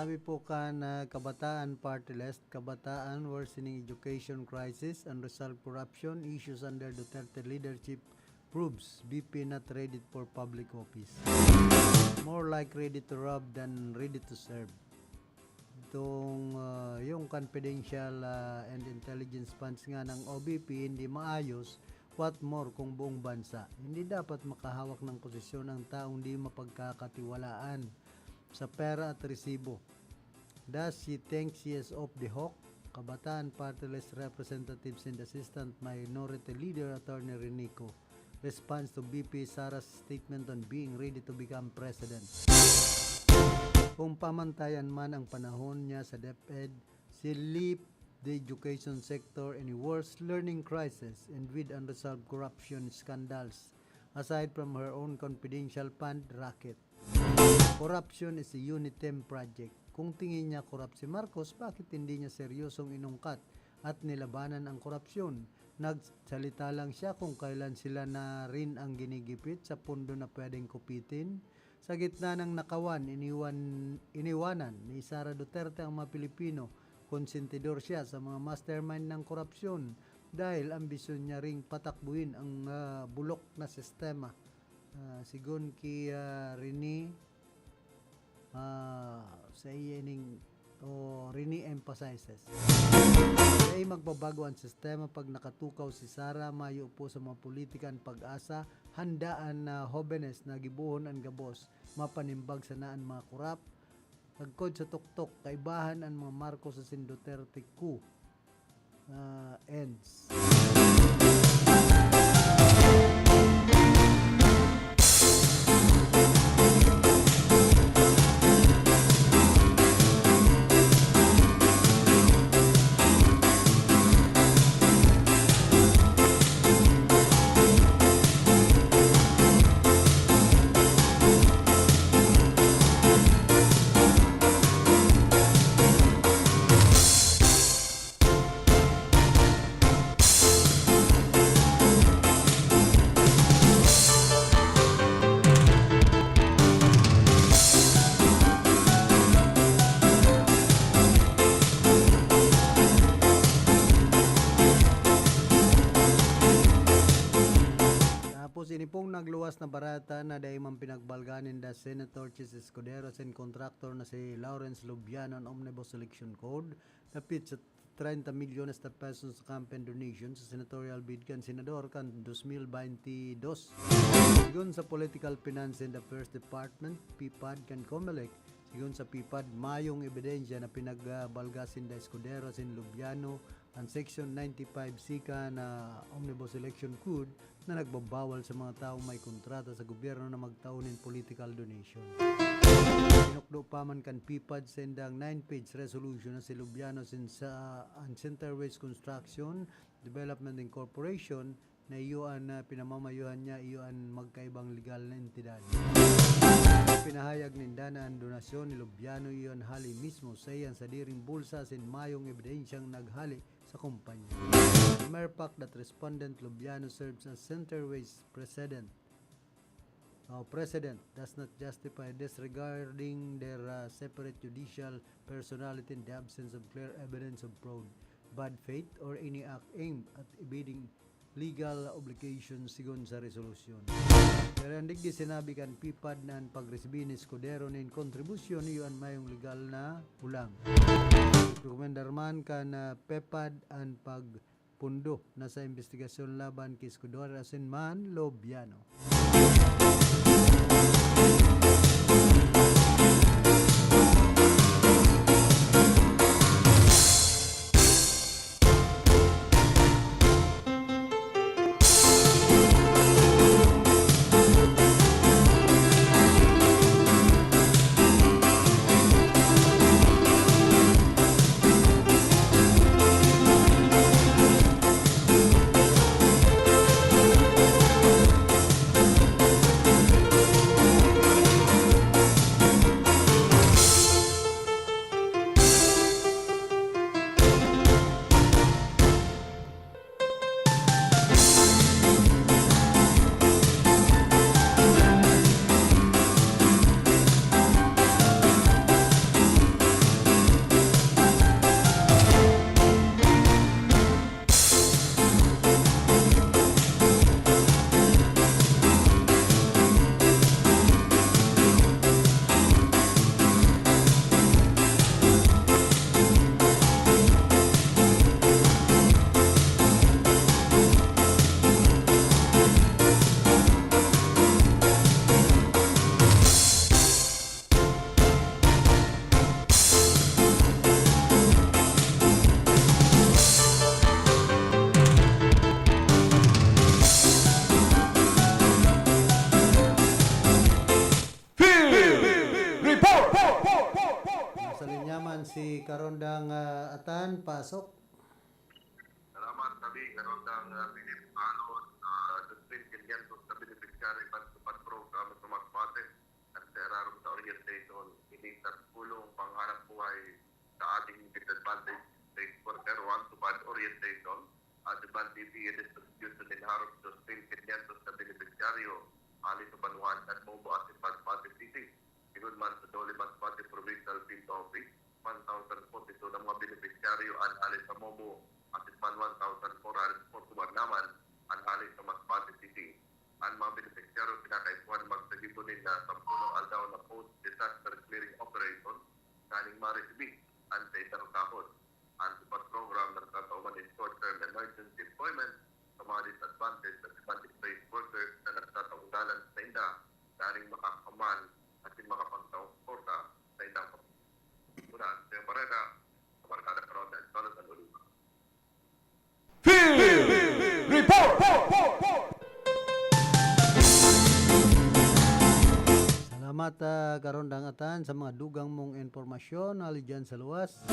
Sabi po kan, ah, Kabataan Party List, Kabataan, worsening education crisis, unresolved corruption issues under Duterte leadership proves B P not ready for public office. More like ready to rob than ready to serve. Itong, ah, yung confidential, ah, and intelligence funds nga ng O B P hindi maayos, what more kung buong bansa? Hindi dapat makahawak ng posisyon ang taong di mapagkakatiwalaan sa pera at resibo. Does she think she is off the hook? Kabataan Party List Representative and Assistant Minority Leader Attorney Renico responds to B P Sara's statement on being ready to become president. Kung pamantayan man ang panahon niya sa DepEd, she left the education sector in a worse learning crisis and with unresolved corruption scandals, aside from her own confidential fund racket. Corruption is a UNITEM project. Kung tingin niya korap si Marcos, bakit hindi niya seryosong inungkat at nilabanan ang korapsyon? Nagsalita lang siya kung kailan sila na rin ang ginigipit sa pondo na pwedeng kupitin. Sa gitna ng nakawan, iniwan, iniwanan ni Sara Duterte ang mga Pilipino. Konsentidor siya sa mga mastermind ng korapsyon dahil ambisyon niya ring patakbuhin ang, ah, bulok na sistema. Ah, sigon ki, ah, Rene, ah, sa iya ining, o Rene emphasizes, dai magbabago ang sistema pag nakatukaw si Sara, mayo po sa mga politika an PAGASA, handa an, ah, hobenes na gibohon an gabos, mapanimbag sana an mga korap. Sagkod sa tuktok, kaibahan an mga Marcos asin Duterte ku, ah, ends. Tapos, ini pong nagluwas na barata na dai man pinagbalga ninda Senator Chiz Escudero asin contractor na si Lawrence Lubiano an Omnibus Election Code, dapit sa treinta milyones na pesos sa campaign donation sa senatorial bid kan senador kan dos mil baynte dos. Sigon sa Political Finance and Affairs Department, PFAD, kan Comelec, sigon sa PFAD, mayong ebidensya na pinagbalga sinda Escudero asin Lubiano an Section ninety-five C kan Omnibus Election Code na nagbabawal sa mga taong may kontrata sa gobyerno na magtao nin political donation. Tinukdo pa man kan PFAD sa indang nine-page resolution na si Lubiano sin sa an Center West Construction Development Incorporation na iyo an, ah, pinamamayohan niya, iyo an magkaibang legal na entidad. Pinahayag ninda na an donasyon ni Lubiano iyo an hale mismo sa iyang sadiring bulsa asin mayong ebidensyang naghale sa kumpanya. Merpak that respondent Lubiano serves as Center West president, uh, president does not justify disregarding their, uh, separate judicial personality in the absence of clear evidence of fraud, bad faith, or any act aimed at evading legal obligations, sigon sa resolusyon. Pero an digdi sinabi kan PFAD na an pagresibi ni Escudero nin kontribusyon iyo an mayong legal na bulang. Rekomendar man kan, ah, PFAD an pagpundo na sa imbestigasyon laban ki Escudero asin man Lubiano. Field Report! Nasa linya man si Karondang, ah, Atan, pasok. Salamat, tabi, Karondang, ah, Philip Alon, ah, Dutrin Quinientos na beneficiary ban sa Pad Program sa Masbate. Nagtaararom sa orientation, ini sa pulong panghanap disadvantaged race worker o on-to-bad orientation, at disadvantaged distribution nin harong dos mil quinientos na benepisyaryo hali sa Banwaan kan Mobo asin Masbate City. Sigon man sa DOLE Masbate Provincial Field Office, one thousand forty-two na mga benepisyaryo an hali sa Mobo, asin man one thousand four hundred forty-one naman an hali sa Masbate City. An mga benepisyaryo kinakaipuhan magsagibo nin, ah, sampolong aldaw na post-disaster clearing operation tanganing maresibi an saindang sahod. An SUPAT program nagtatao man nin short-term emergency employment sa mga disadvantaged at disadvantaged race workers na nagtatao ang dalan sa sainda tanganing makakaman asin makapagtao suporta sa indang pamilya. Muna, Sir Barrera, sa Barkada Karon, Carlos Aloliva. Field Report! Salamat, ah, Karondang Atan, sa mga dugang mong impormasyon hali dyan sa luwas.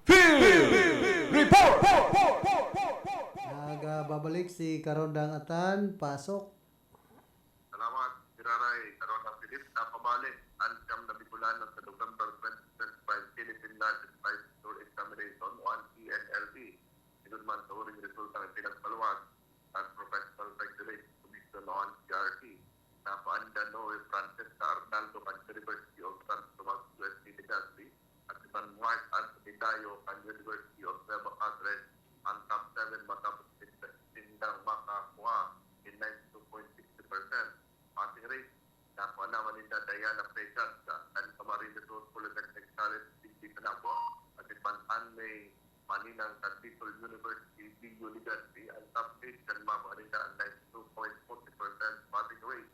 Field Report! Nagbabalik si Karondang Atan, pasok. Salamat, Giraray. Karondang Philip, napabalik an siyam na Bicolano sa November twenty twenty-five Philippine National Licensure Examination o an P N L E. Sigon man sa huling resultang ipinagpaluwas kan Professional Regulation Commission o an P R C, napaanida Noe Francesca Arnaldo kan University of San Tomas, U S T Legazpi, at si San Mark Anthony Dayo kan University of Nueva Cáceres, ang top seven matapos sindang makakuha nin ninety-two point sixty percent passing rate. Nakuha naman ninda Diana Pecas kan Camarines Sur Polytechnic College, Digdi Canabo, at si Pan Anne May Maninang kan Bicol University, B U Legazpi, ang top eight kan makuha ninda an ninety-two point forty percent passing rate.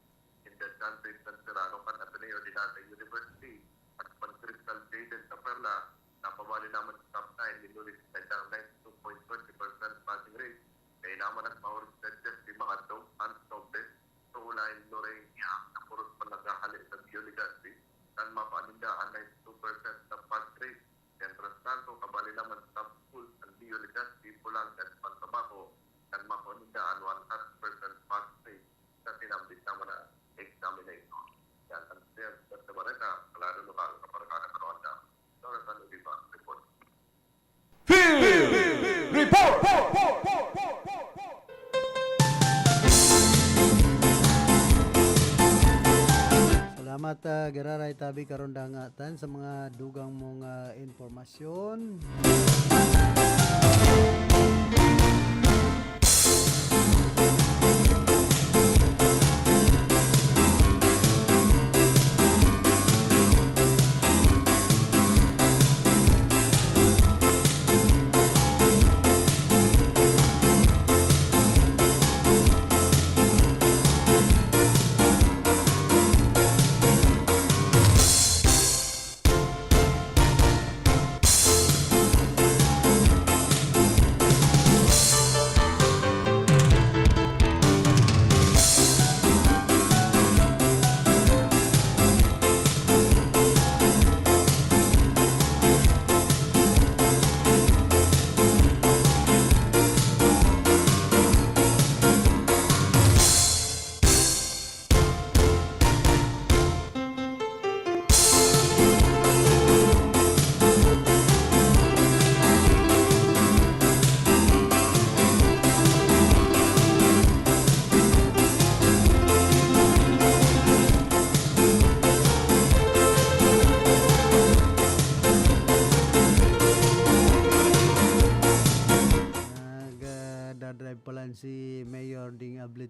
Inda Dante Cancerano kan Ateneo de Naga University, at si Pan Crystal Jaden Caperla, napabali naman sa top nine, minulis sa indang ninety-two point twenty percent passing rate. Kaya naman nagpahuri sa Jeffrey Macandong, Hans Nobles, Tuulayan Lorenia, na puros pa naghahali sa B U Legazpi, kan makuha ninda an ninety-two percent na pass rate. Mientras tanto, kabali naman sa top schools an B U Legazpi, Pulang, at Pantabaco, kan makuha ninda an one hundred percent pass rate sa sinambit naman na examination. Yan ang Sir Barca, Kalado Lokal, Kaparkada, Karuanda. Jonathan Oliva, report. Field Report! Salamat, ah, Giraray Tabi Karondang Atan, sa mga dugang mong, ah, impormasyon.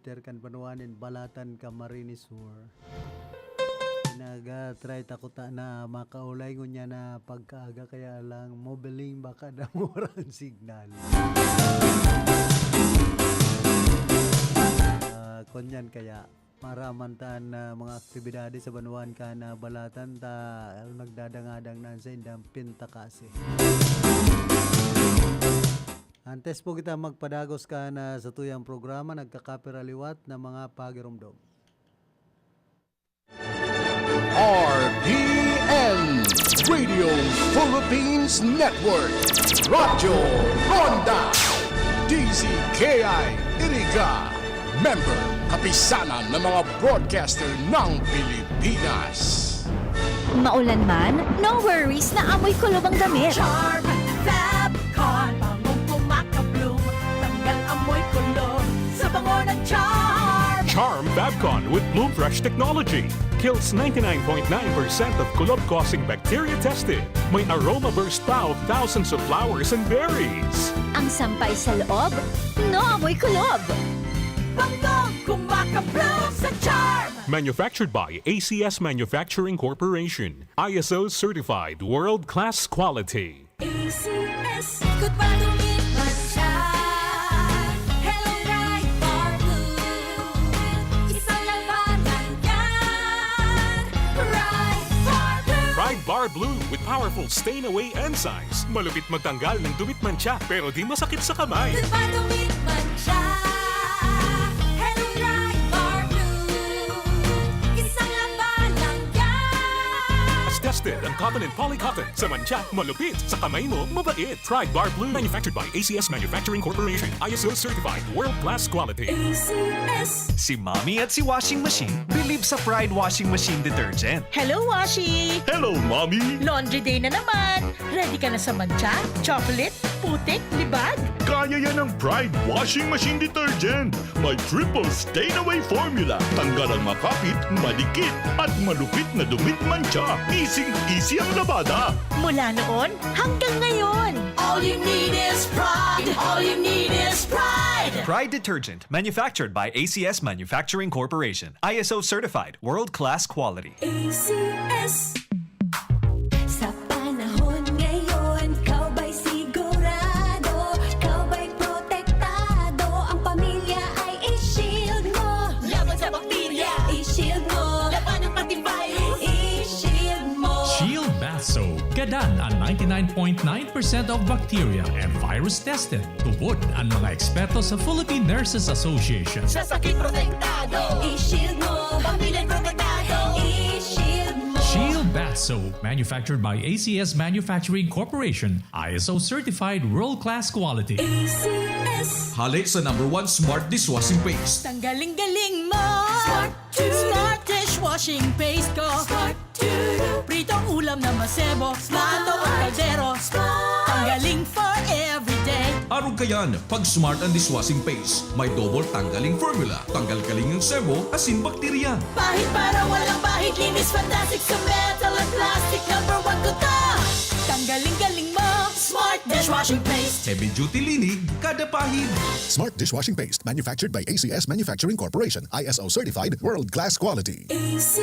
Ter kan banwa nin Balatan, Camarines Sur. Naga-try ta kuta na makaulay ngunyan na pagkaaga, kaya lang mobiling baka damura ang signal. Ah, kunyan kaya maraman ta an, ah, mga aktibidades sa banwaan kan, ah, Balatan ta nagdadangadang na an saindang pintakasi. Antes po kita magpadagos kan, ah, satuyang programa, nagkakapira liwat na mga pagiromdom. R P N, Radio Philippines Network, Radyo Ronda, D Z K I Iriga, member, kapisanan ng mga broadcaster ng Pilipinas. Maulan man, no worries na amoy kulob ang damit. Charm Fab Con, bangong kumakabloom, tanggal amoy kulob sa bango ng Charm. Charm Fabcon with Bloom Fresh technology kills ninety-nine point nine percent of kulob-causing bacteria tested. May aroma burst pa of thousands of flowers and berries. Ang sampay sa loob, no amoy kulob. Bangong kumakabloom sa Charm. Manufactured by A C S Manufacturing Corporation. I S O certified world-class quality. A C S. Ikot pa, dumit man siya. Hello, Pride Bar Blue. Isang labanan yan. Pride Bar Blue. Pride Bar Blue with powerful stain away enzymes. Malupit magtanggal ng dumit mantsa, pero di masakit sa kamay. Ikot pa, dumit man siya. Hello, Pride Bar Blue. Isang labanan yan. Tested ang cotton and poly cotton. Sa mantsa, malupit. Sa kamay mo, mabait. Pride Bar Blue. Manufactured by A C S Manufacturing Corporation. I S O certified. World class quality. A C S. Si Mommy at si Washing Machine bilib sa Pride Washing Machine Detergent. Hello, Washi! Hello, Mommy! Laundry day na naman! Ready ka na sa mantsa, chocolate, putik, libag? Kaya yan ng Pride Washing Machine Detergent. May triple stain away formula. Tanggal ang makapit, madikit, at malupit na dumit mantsa. Easy-easy ang labada. Mula noon hanggang ngayon. All you need is pride. All you need is pride. Pride Detergent, manufactured by A C S Manufacturing Corporation. I S O certified, world-class quality. A C S. Sa panahon ngayon, ikaw ba'y sigurado? Ikaw ba'y protektado? Ang pamilya ay i-shield mo. Laban sa bakterya, i-shield mo. Labanan pati virus, i-shield mo. Shield Bath Soap. Gadan an ninety-nine point nine percent of bacteria and virus tested. Tubod an mga eksperto sa Philippine Nurses Association. Sa sakit protektado, i-shield mo. Pamilya protektado, i-shield mo. Shield Bath Soap, manufactured by A C S Manufacturing Corporation, I S O certified world-class quality. A C S. Hale sa number one smart dishwashing paste. Tanggaling-galing mo! Smart to. Smart dishwashing paste ko! Smart to. Pritong ulam na masebo, plato o kaldero. Tanggaling for everyday. Arog kayan, pag smart ang dishwashing paste, may double tanggaling formula. Tanggal kaling ang sebo, asin bakterya. Pahid para walang bahid, linis fantastic sa metal at plastic. Number one ko to. Tanggaling-galing mo. Smart dishwashing paste. Heavy duty linig, kada pahid. Smart dishwashing paste, manufactured by A C S Manufacturing Corporation, I S O certified, world class quality. A C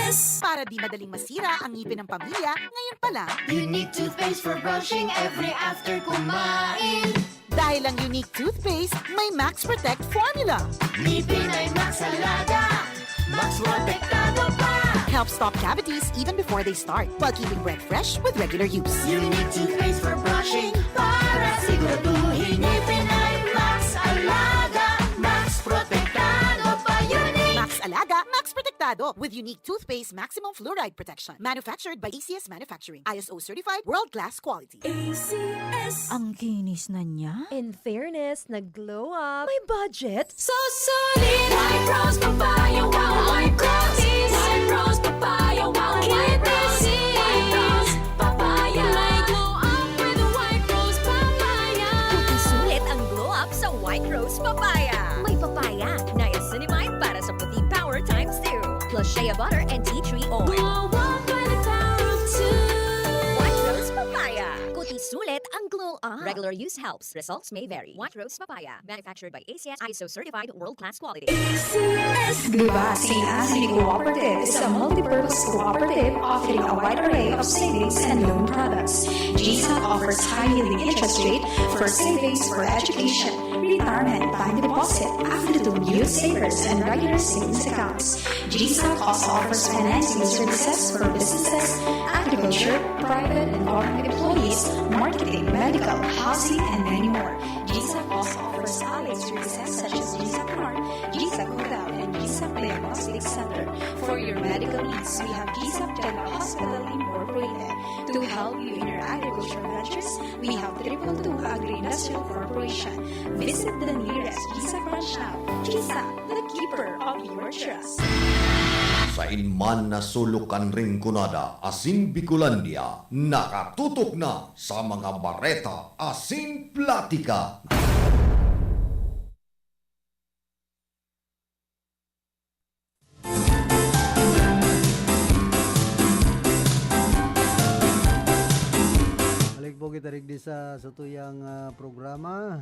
S. Para di madaling masira ang ngipin ng pamilya, ngayon pa lang. Unique toothpaste for brushing every after kumain. Dahil ang Unique Toothpaste may Max Protect Formula. Ngipin ay Max Alaga, Max Protektado pa. Helps stop cavities even before they start, while keeping breath fresh with regular use. Unique Toothpaste for brushing, para siguraduhin ngipin ay Max Alaga, Max Protektado pa. Unique. Max Alaga, Max Protektado with Unique Toothpaste Maximum Fluoride Protection. Manufactured by A C S Manufacturing. I S O certified, world class quality. A C S. Ang kinis na niya. In fairness, nag-glow up. May budget. So solid! White Rose Papaya, wow! White Rose! White Rose Papaya, wow! White Rose! White Rose Papaya! May glow up with White Rose Papaya! Sulit ang glow up sa White Rose Papaya. May papaya, niacinamide para sa puti power times two, plus shea butter and tea tree oil. Glow up by the power of two! White Rose Papaya. Puti sulit ang glow Ah. Regular use helps. Results may vary. White Rose Papaya, manufactured by A C S, I S O certified, world-class quality. A C S Gabasi Agri Cooperative is a multi-purpose cooperative offering a wide array of savings and loan products. G SAC offers high-yielding interest rate for savings for education, retirement, time deposit, after the youth savers, and regular savings accounts. G SAC also offers financing services for businesses, agriculture, private and government employees, marketing, medical, housing, and many more. G SAC also offers allied services such as G SAC North, G SAC Cubao, and G SAC Diagnostic Center. For your medical needs, we have G SAC General Hospital Incorporated. To help you in your agriculture ventures, we have Triple Two Agri-Industrial Corporation. Visit the nearest G SAC branch now. G SAC, the keeper of your trust. Sain man na sulok kan Rinconada asin Bicolandia, nakatutok na sa mga bareta asin platika. Balik po kita digdi sa satuyang, ah, programa.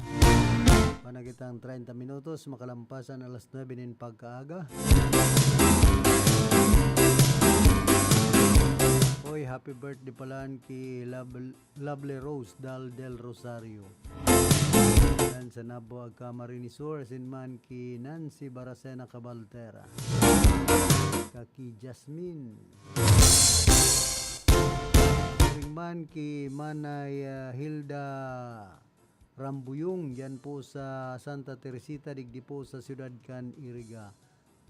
Panagitang treinta minutos, makalampasan alas nuebe nin pagkaaga. Oy, happy birthday pala ki Love Lovely Rose Dal del Rosario. Yan sa Nabo ag Camarines Sur, asin man ki Nancy Baracena Cabaltera. Kaki Jasmine. Siring man ki Manay, ah, Hilda Rambuyong, yan po sa Santa Teresita, digdi po sa siyudad kan Iriga.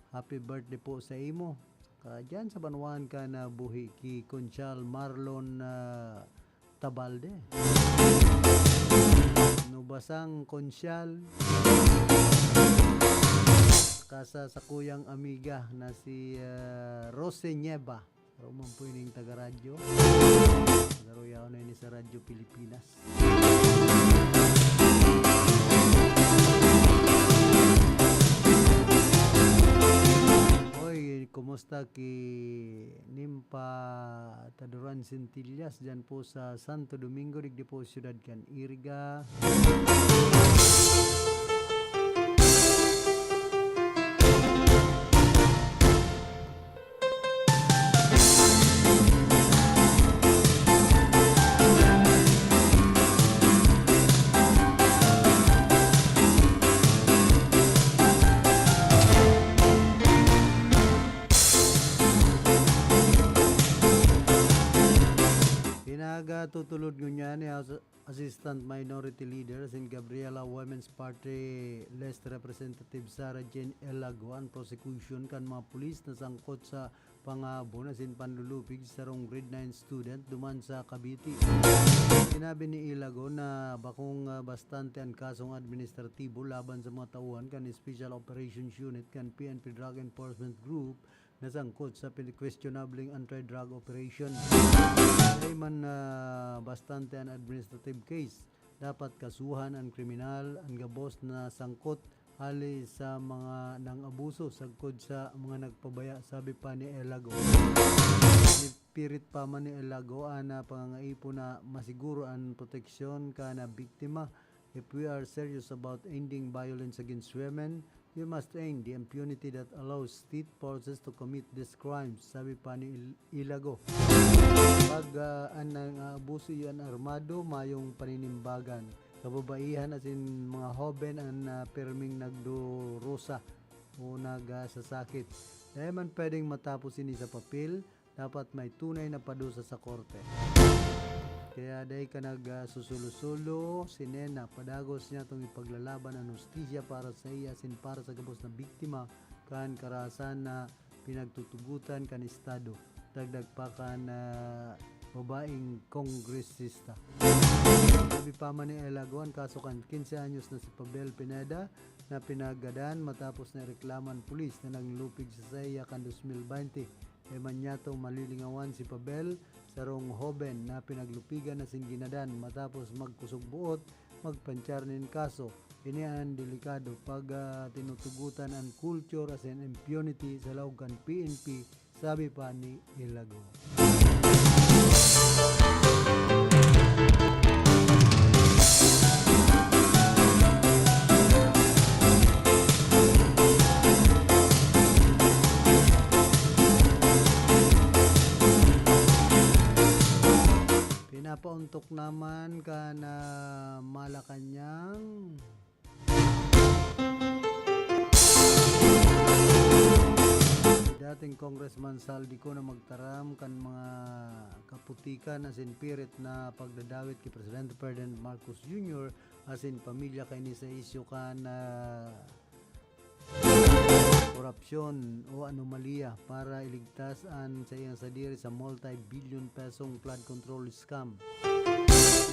Happy birthday po sa imo. Ka, dyan sa banwaan ka na buhi ki Conchal Marlon, ah, Tabalde. Nubasang Conchal. Kasa sa kuyang amiga na si, ah, Rose Nieva. Pero man po ining taga-radyo. Pero yaon na ini sa Radyo Pilipinas. Oy, kumusta ki Nimpa Taduran Centillas dyan po sa Santo Domingo, digdi po siyudad kan Iriga. Pinagatutulod ngunyan ni House Assistant Minority Leader asin Gabriela Women's Party List Representative Sarah Jane Elago an prosecution kan mga pulis na sangkot sa pangabon asin panlulupig sa sarong grade nine student duman sa Cavite. Sinabi ni Elago na bakong, ah, bastante an kasong administratibo laban sa mga tauhan kan Special Operations Unit kan P N P Drug Enforcement Group na sangkot sa pin-, questionableng anti-drug operation. Dai man na bastante an administrative case, dapat kasuhan an kriminal an gabos na sangkot hali sa mga nang-abuso sagkod sa mga nagpabaya, sabi pa ni Elago. Pirit pa man ni Elago an, ah, pangangaipo na masiguro an proteksyon kan, ah, biktima. If we are serious about ending violence against women, we must end the impunity that allows state forces to commit these crimes, sabi pa ni Il-, Elago. Pag, ah, an nang-aabuso iyo an armado, mayong paninimbagan. Kababaihan asin mga hoben an, ah, pirming nagdurusa o nagsasakit. Dai man pwedeng matapos ini sa papel, dapat may tunay na padusa sa korte. Kaya dai ka nag, ah, susulo-sulo, si Nena, padagos niyatong ipaglalaban an hustisya para saiya asin para sa gabos na biktima kan karahasan na pinagtutugotan kan Estado, dagdag pa kan, ah, babaeng kongresista. Sabi pa man ni Elago, an kaso kan quince anyos na si Pabel Pineda na pinagadan matapos na ireklamo an pulis na nanglupig sa saiya kan dos mil baynte. Dai man niyatong malilingawan si Pabel, sarong hoben na pinaglupigan asin ginadan matapos magkusog buot, magpanchar nin kaso. Ini an delikado pag, ah, tinutugotan an culture asin impunity sa laog kan P N P, sabi pa ni Elago. Tuktok naman kan, ah, Malacañang. Dating Congressman Zaldy Co na magtaram kan mga kaputikan asin pirit na pagdadawit ki Presidente Ferdinand Marcos Junior asin pamilya kaini sa isyu kan, ah, korapsyon o anomalya para iligtas an saiyang sadiri sa multi-billion pesong flood control scam.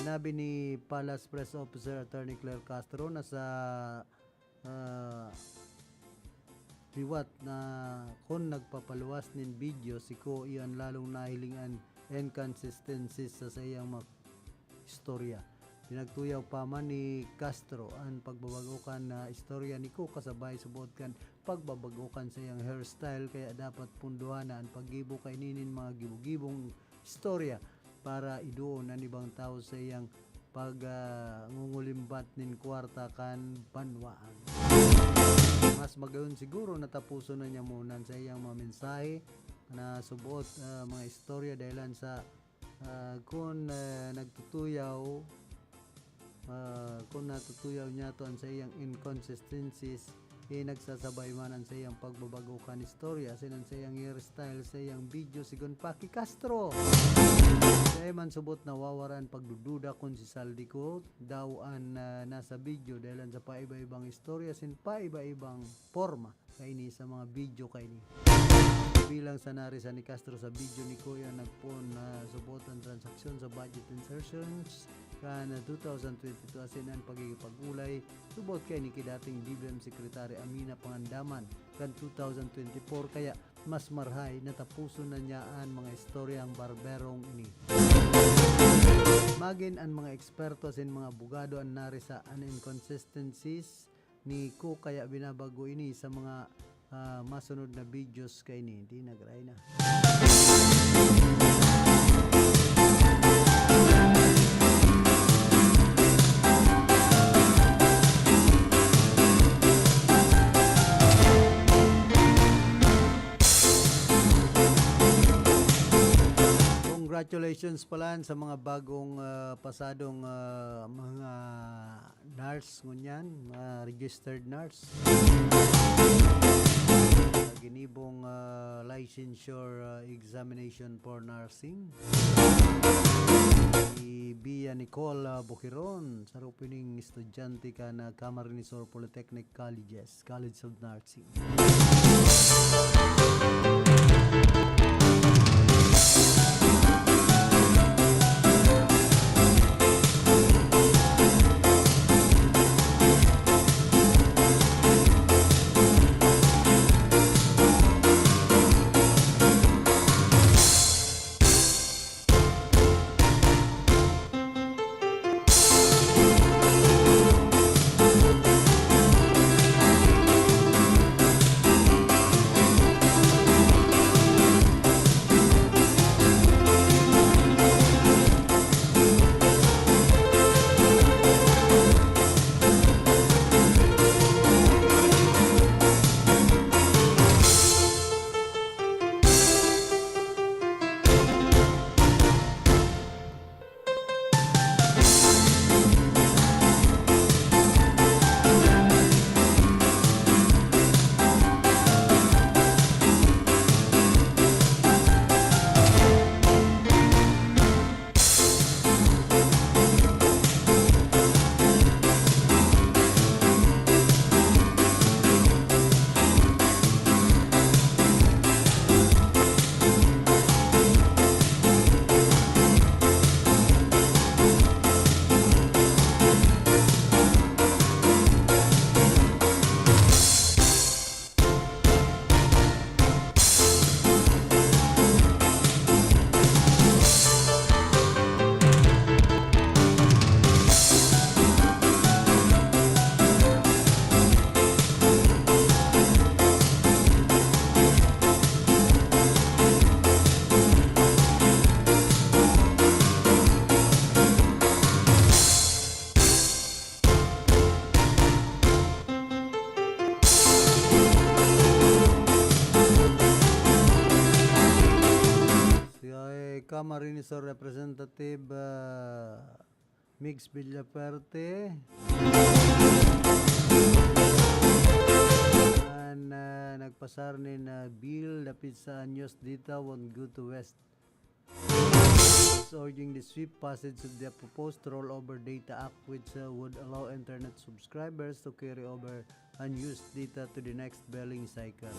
Sinabi ni Palace Press Officer Attorney Claire Castro na sa, ah, liwat na kun nagpapaluwas nin video si Co, iyan lalong nahiling an inconsistencies sa saiyang mga istorya. Pinagtuyaw pa man ni Castro an pagbabago kan, ah, istorya ni Co kasabay subot kan pagbabago kan saiyang hairstyle, kaya dapat punduhan na an paggibo kaini nin mga gibo-gibong istorya para iduon an ibang tawo sa iyang pag, ah, ngungulimbat nin kwarta kan banwaan. Mas magayon siguro na tapuson na niya muna an saiyang mga mensahe na subot, ah, mga istorya dahilan sa, ah, kun, ah, nagtutuyaw, ah, kun natutuyaw niya to an saiyang inconsistencies, eh, nagsasabay man an saiyang pagbabago kan istorya, asin an saiyang hairstyle, saiyang video, sigon pa ki Castro. Dai man subot nawawara an pagdududa kun si Zaldy Co daw an, ah, nasa video, dahilan sa paiba-ibang istorya, asin paiba-ibang porma kaini sa mga video kaini. Bilang sa narisan ni Castro sa video ni Co, nagpoon na subot an transaksyon sa budget insertions kan two thousand twenty-two asin an pagkikipag-olay subot kaini ki dating D B M Secretary Amy Pangandaman kan two thousand twenty-four, kaya mas marahay na tapuson na niya an mga istoryang barberong ini. Magin an mga eksperto asin mga abogado an narisa an inconsistencies ni Co, kaya binabago ini sa mga, ah, masunod na videos kaini. Di nagray na. Congratulations pala sa mga bagong, ah, pasadong, ah, mga nurse ngunyan, ah, registered nurse. Ginibong, ah, licensure, ah, examination for nursing. Si Bia Nicole, ah, Buquiron, saro pining estudyante kan Camarines Sur Polytechnic Colleges, College of Nursing. Camarines Sur Representative, ah, Migs Villafuerte. An, ah, nagpasar nin, ah, bill dapit sa Anyos Data won't go to waste. Urging the swift passage of the proposed Rollover Data Act, which, uh, would allow internet subscribers to carry over unused data to the next billing cycle.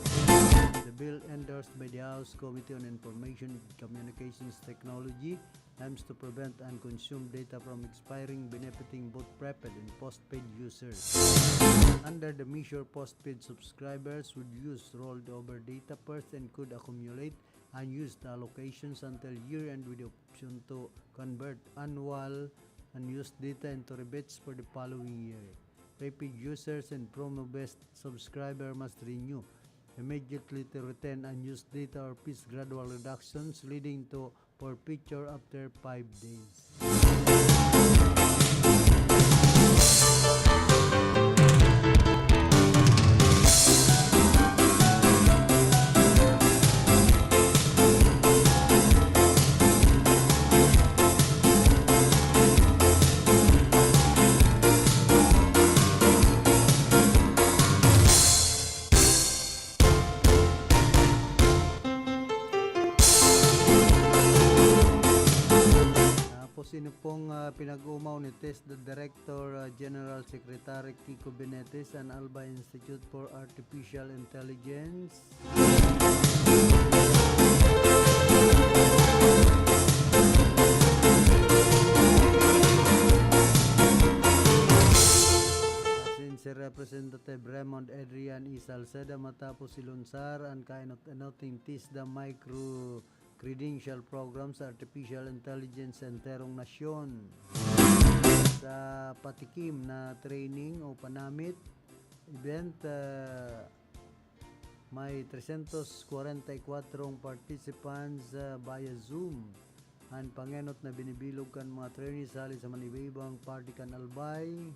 The bill, endorsed by the House Committee on Information and Communications Technology, aims to prevent unconsumed data from expiring, benefiting both prepaid and postpaid users. Under the measure, postpaid subscribers would use rolled over data first and could accumulate unused allocations until year-end with the option to convert annual unused data into rebates for the following year. Prepaid users and promo-based subscriber must renew immediately to retain unused data or face gradual reductions, leading to forfeiture after five days. Tapos, ini pong, ah, pinag-omaw ni TESDA Director, ah, General Secretary Kiko Benetes an Albay Institute for Artificial Intelligence. Asin si Representative Raymond Adrian E. Salceda matapos ilunsar an kainot-inot nin TESDA Micro Credential Program sa Artificial Intelligence sa enterong nasyon. Sa patikim na training o panamit event, ah, may trescientos cuarenta y cuatro participants, ah, via Zoom. An pangenot na binibilog kan mga trainees hali sa maniba-ibang parte kan Albay.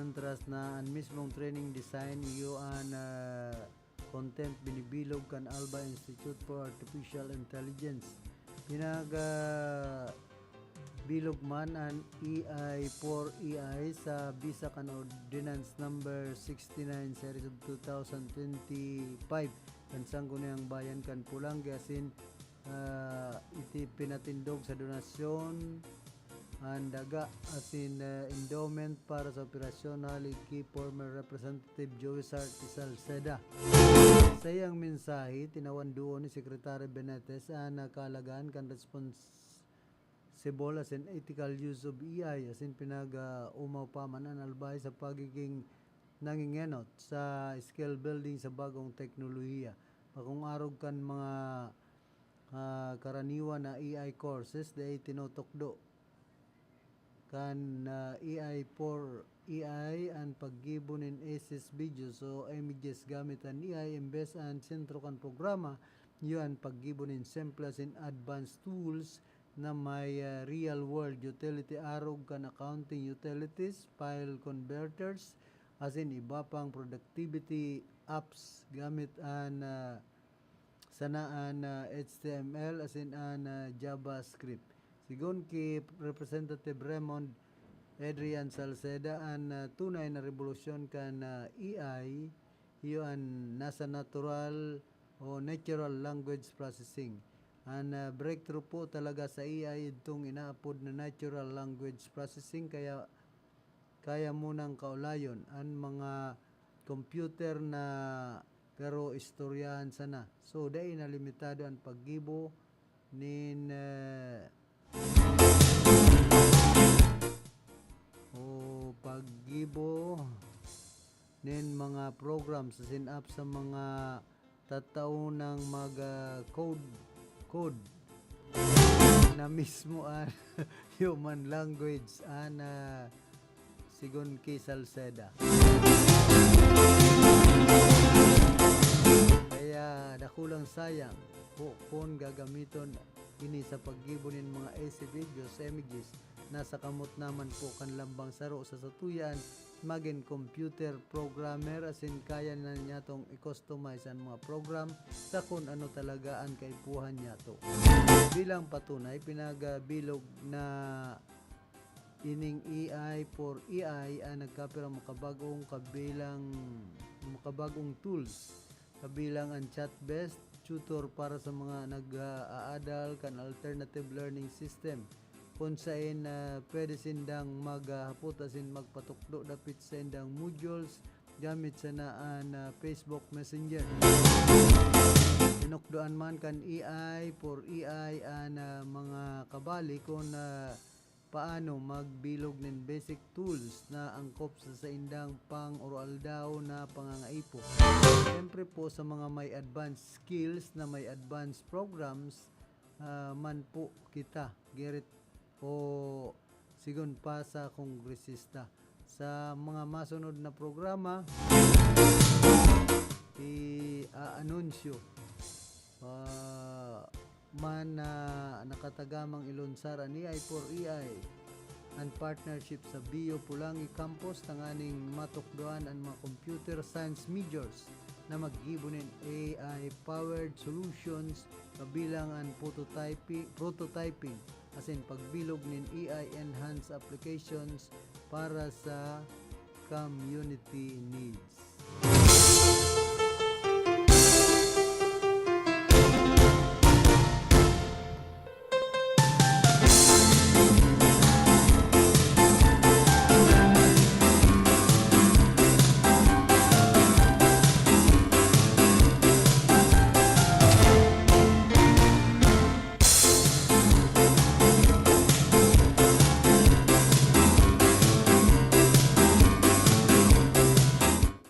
Mientras na an mismong training design iyo an, ah, content binibilog kan Alba Institute for Artificial Intelligence. Pinag, ah, bilog man an A I for A I sa bisa kan Ordinance Number sixty-nine Series of two thousand twenty-five kan Sangguniang Bayan kan Polangui asin, ah, iti pinatindog sa donasyon an daga asin, ah, endowment para sa operasyon hali ki former Representative Joey Sarte Salceda. Sa iyang mensahe, tinawan duon ni Secretary Benetes an, ah, kahalagahan kan respons-, responsible asin ethical use of A I asin pinag-, ah, umaw pa man an Albay sa pagiging nangengenot sa skill building sa bagong teknolohiya. Bakong arog kan mga, ah, karaniwan na A I courses, dai tinutukdo kan, ah, A I for A I an paggibo nin assist videos o images gamit an A I, imbes an sentro kan programa, iyo an paggibo nin simple asin advanced tools na may, ah, real-world utility arog kan accounting utilities, file converters, asin iba pang productivity apps gamit an, ah, sana an, ah, H T M L asin an, ah, JavaScript. Sigon ki Representative Raymond Adrian Salceda, an, ah, tunay na rebolusyon kan, ah, A I, iyo an nasa natural o natural language processing. An, ah, breakthrough po talaga sa A I idtong inaapod na natural language processing, kaya kaya mo nang kaulayon an mga computer na pero istoryahan sana. So, dai na limitado an paggibo nin, eh, o paggibo nin mga programs asin app sa mga tataw nang mag, ah, code, code na mismo an human language an, ah, sigon ki Salceda. Kaya dakulang sayang po kun gagamiton ini sa paggibo nin mga A C videos, images, nasa kamot naman po kan lambang saro sa satuya an magin computer programmer, asin kaya na niyatong i-customize an mga program sa kun ano talaga an kaipuhan niyato. Bilang patunay, pinagabilog na ining A I for A I an nagkapirang makabagong kabilang, makabagong tools, kabilang an ChatBest Tutor para sa mga nag-aadal kan alternative learning system, kun saen na pwede sindang maghapot asin magpatukdo dapit sa indang modules gamit sana an, ah, Facebook Messenger. Tinukdoan man kan A I for A I an, ah, mga kabali kun, ah, paano magbilog nin basic tools na angkop sa saindang pang-aroaldaw na pangangaipo. Siyempre po, sa mga may advanced skills na may advanced programs, ah, man po kita, girit o sigon pa sa kongresista. Sa mga masunod na programa, i-aanunsyo, ah, man na nakatagamang ilunsar an A I for A I, an partnership sa Bio Pulangi Campus tanganing matukdoan an mga computer science majors na maggibo nin A I-powered solutions kabilang an prototypi-, prototyping asin pagbilog nin A I-enhanced applications para sa community needs.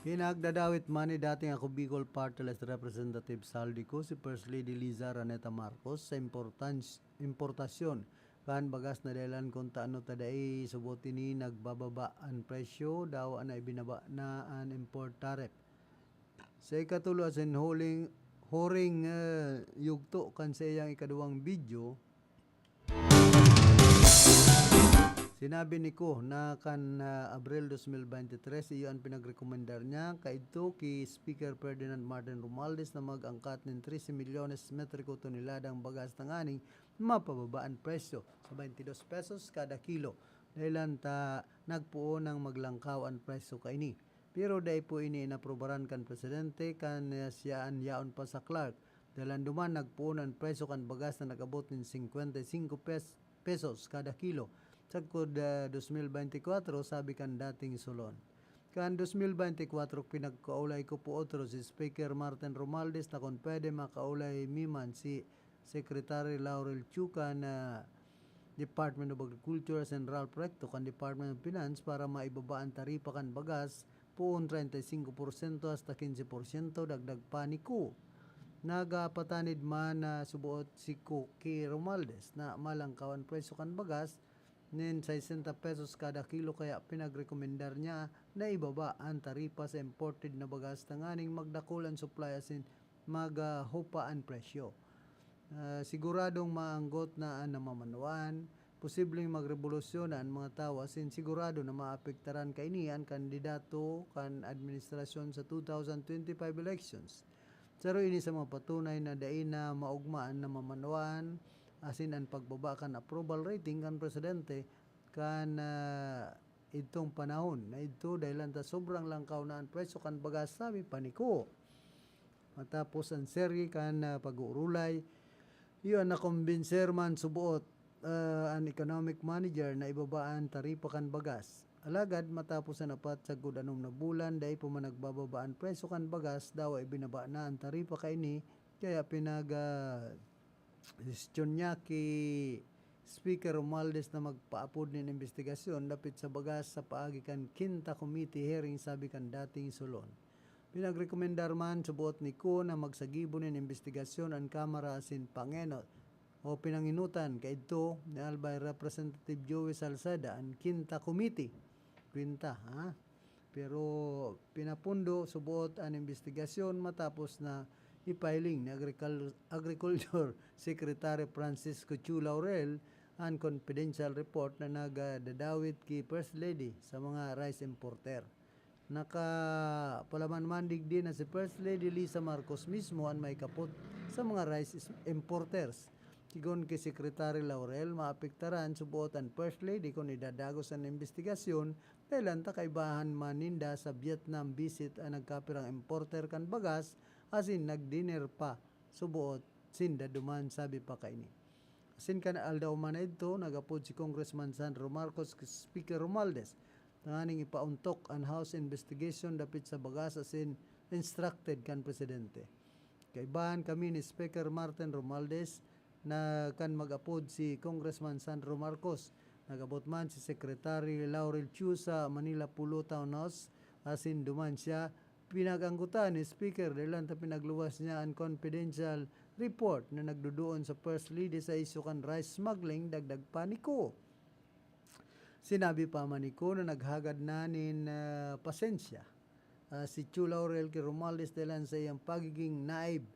Pinagdadawit man ni dating Ako Bicol Party List Representative Saldi Co si First Lady Liza Araneta Marcos sa importans-, importasyon kan bagas na dahilan kun ta ano ta dai subot ini nagbababa an presyo, dawa na ibinaba na an import tariff. Sa ikatulo asin huling, huring, eh, yugto kan saiyang ikaduwang video, sinabi ni Co na kan, ah, Abril dos mil bente tres, iyo an pinagrekomendar niya kaidto ki Speaker Ferdinand Martin Romualdez na mag-angkat nin trese milyones metriko toneladang bagas tanganing mapababa an presyo sa baynte dos pesos kada kilo. Dahilan ta nagpoon nang maglangkaw an presyo kaini. Pero dai po ini inaprubaran kan presidente kan, eh, siya an yaon pa sa Clark. Dalan duman, nagpoon an presyo kan bagas na nag-abot nin singkwenta y singko pes-, pesos kada kilo. Sagkod, ah, dos mil bente kwatro, sabi kan dating Solon. Kan dos mil bente kwatro, pinagkaulay ko po otro si Speaker Martin Romualdez na kun pwede makaulay mi man si Secretary Laurel Chuca na Department of Agriculture asin Ralph Recto kan Department of Finance para maibaba an taripa kan bagas poon treinta y cinco por ciento hasta quince por ciento dagdag pa ni Co. Nagapatanid man na suboot si Co ki Romualdez na malangkaw an presyo kan bagas nin sesenta pesos kada kilo, kaya pinagrekomendar niya na ibaba an taripa sa imported na bagas tanganing magdakul an supply asin maghupa an presyo. Ah, siguradong maanggot na an namamanuan, posibleng magrevolusyon na an mga tawo asin sigurado na maapektaran kaini an kandidato kan administrasyon sa two thousand twenty-five elections. Saro ini sa mga patunay na dai na maogma an namamanuan asin an pagbaba kan approval rating kan presidente kan, ah, idtong panahon na idto, dahilan ta sobrang langkaw na an presyo kan bagas, sabi pa ni Co. Matapos an serye kan, ah, pag-uurulay, iyo an nakumbinser man suboot, ah, an economic manager na ibaba an taripa kan bagas. Alagad matapos an apat sagkod anom na bulan, dai pa man nagbababa an presyo kan bagas, dawa ibinaba na an taripa kaini, kaya pinag, ah, suhestyon niya ki Speaker Romualdez na magpaapod nin imbestigasyon dapit sa bagas sa paagi kan Quinta Committee hearing, sabi kan dating Solon. Pinagrekomendar man suboot ni Co na magsagibo nin imbestigasyon an Kamara asin pangenot o pinangenotan kaidto ni Albay Representative Joey Salceda an Quinta Committee. Quinta, ha? Pero pinapundo suboot an imbestigasyon matapos na ipahiling ni Agricul-, Agriculture Secretary Francisco Chu Laurel an confidential report na nagdadawit ki First Lady sa mga rice importer. Nakapalaman man digdi na si First Lady Lisa Marcos mismo an may kapot sa mga rice is-, importers. Sigon ki Secretary Laurel, maapektaran suboot an First Lady kun idadagos an imbestigasyon, dahelan ta kaibahan man ninda sa Vietnam visit an nagkapirang importer kan bagas asin nag-dinner pa suboot sinda duman, sabi pa kaini. Asin kan aldaw man na idto, nag-apod si Congressman Sandro Marcos ki Speaker Romualdez tanganing ipaontok an House investigation dapit sa bagas asin instructed kan presidente. Kaibahan kami ni Speaker Martin Romualdez na kan mag-apod si Congressman Sandro Marcos. Nag-abot man si Secretary Laurel Chiu sa Manila Polo Townhouse, asin duman siya pinag-anggotan ni Speaker dahelan ta pinagluwas niya an confidential report na nagduduon sa First Lady sa isyu kan rice smuggling, dagdag pa ni Kho. Sinabi pa man ni Kho na naghagad na nin, ah, pasensya, ah, si Chiu Laurel ki Romualdez dahelan sa iyang pagiging naive.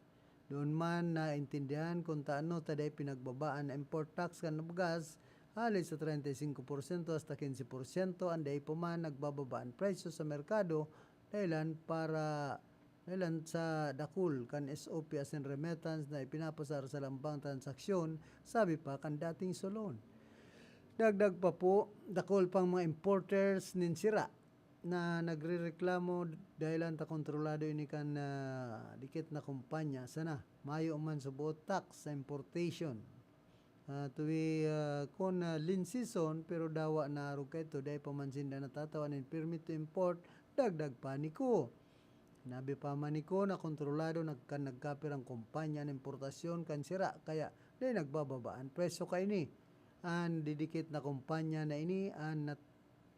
Doon man naintindihan kun taano ta dai pinagbaba an import tax kan bagas hale sa treinta y cinco porsyento hasta quince porsyento, an dai pa man nagbababa an presyo sa merkado dahelan para, dahelan sa dakul kan S O P asin remittance na ipinapasar sa lambang transaksyon, sabi pa kan dating sulon. Dagdag pa po, dakul pang mga importers nin sira na nagrereklamo dahelan ta kontrolado ini kan, ah, dikit na kumpanya. Sana mayo man suboot tax sa importation. Ah, tuwi, ah, kun, ah, lean season, pero dawa na arog kaito, dai pa man sinda natatawan nin permit to import, dagdag pa ni Kho. Sinabi pa man ni Kho na kontrolado nag-, kan nagkapirang kumpanya an importasyon kan sira, kaya dai nagbababa an presyo kaini. An didikit na kumpanya na ini an nat-,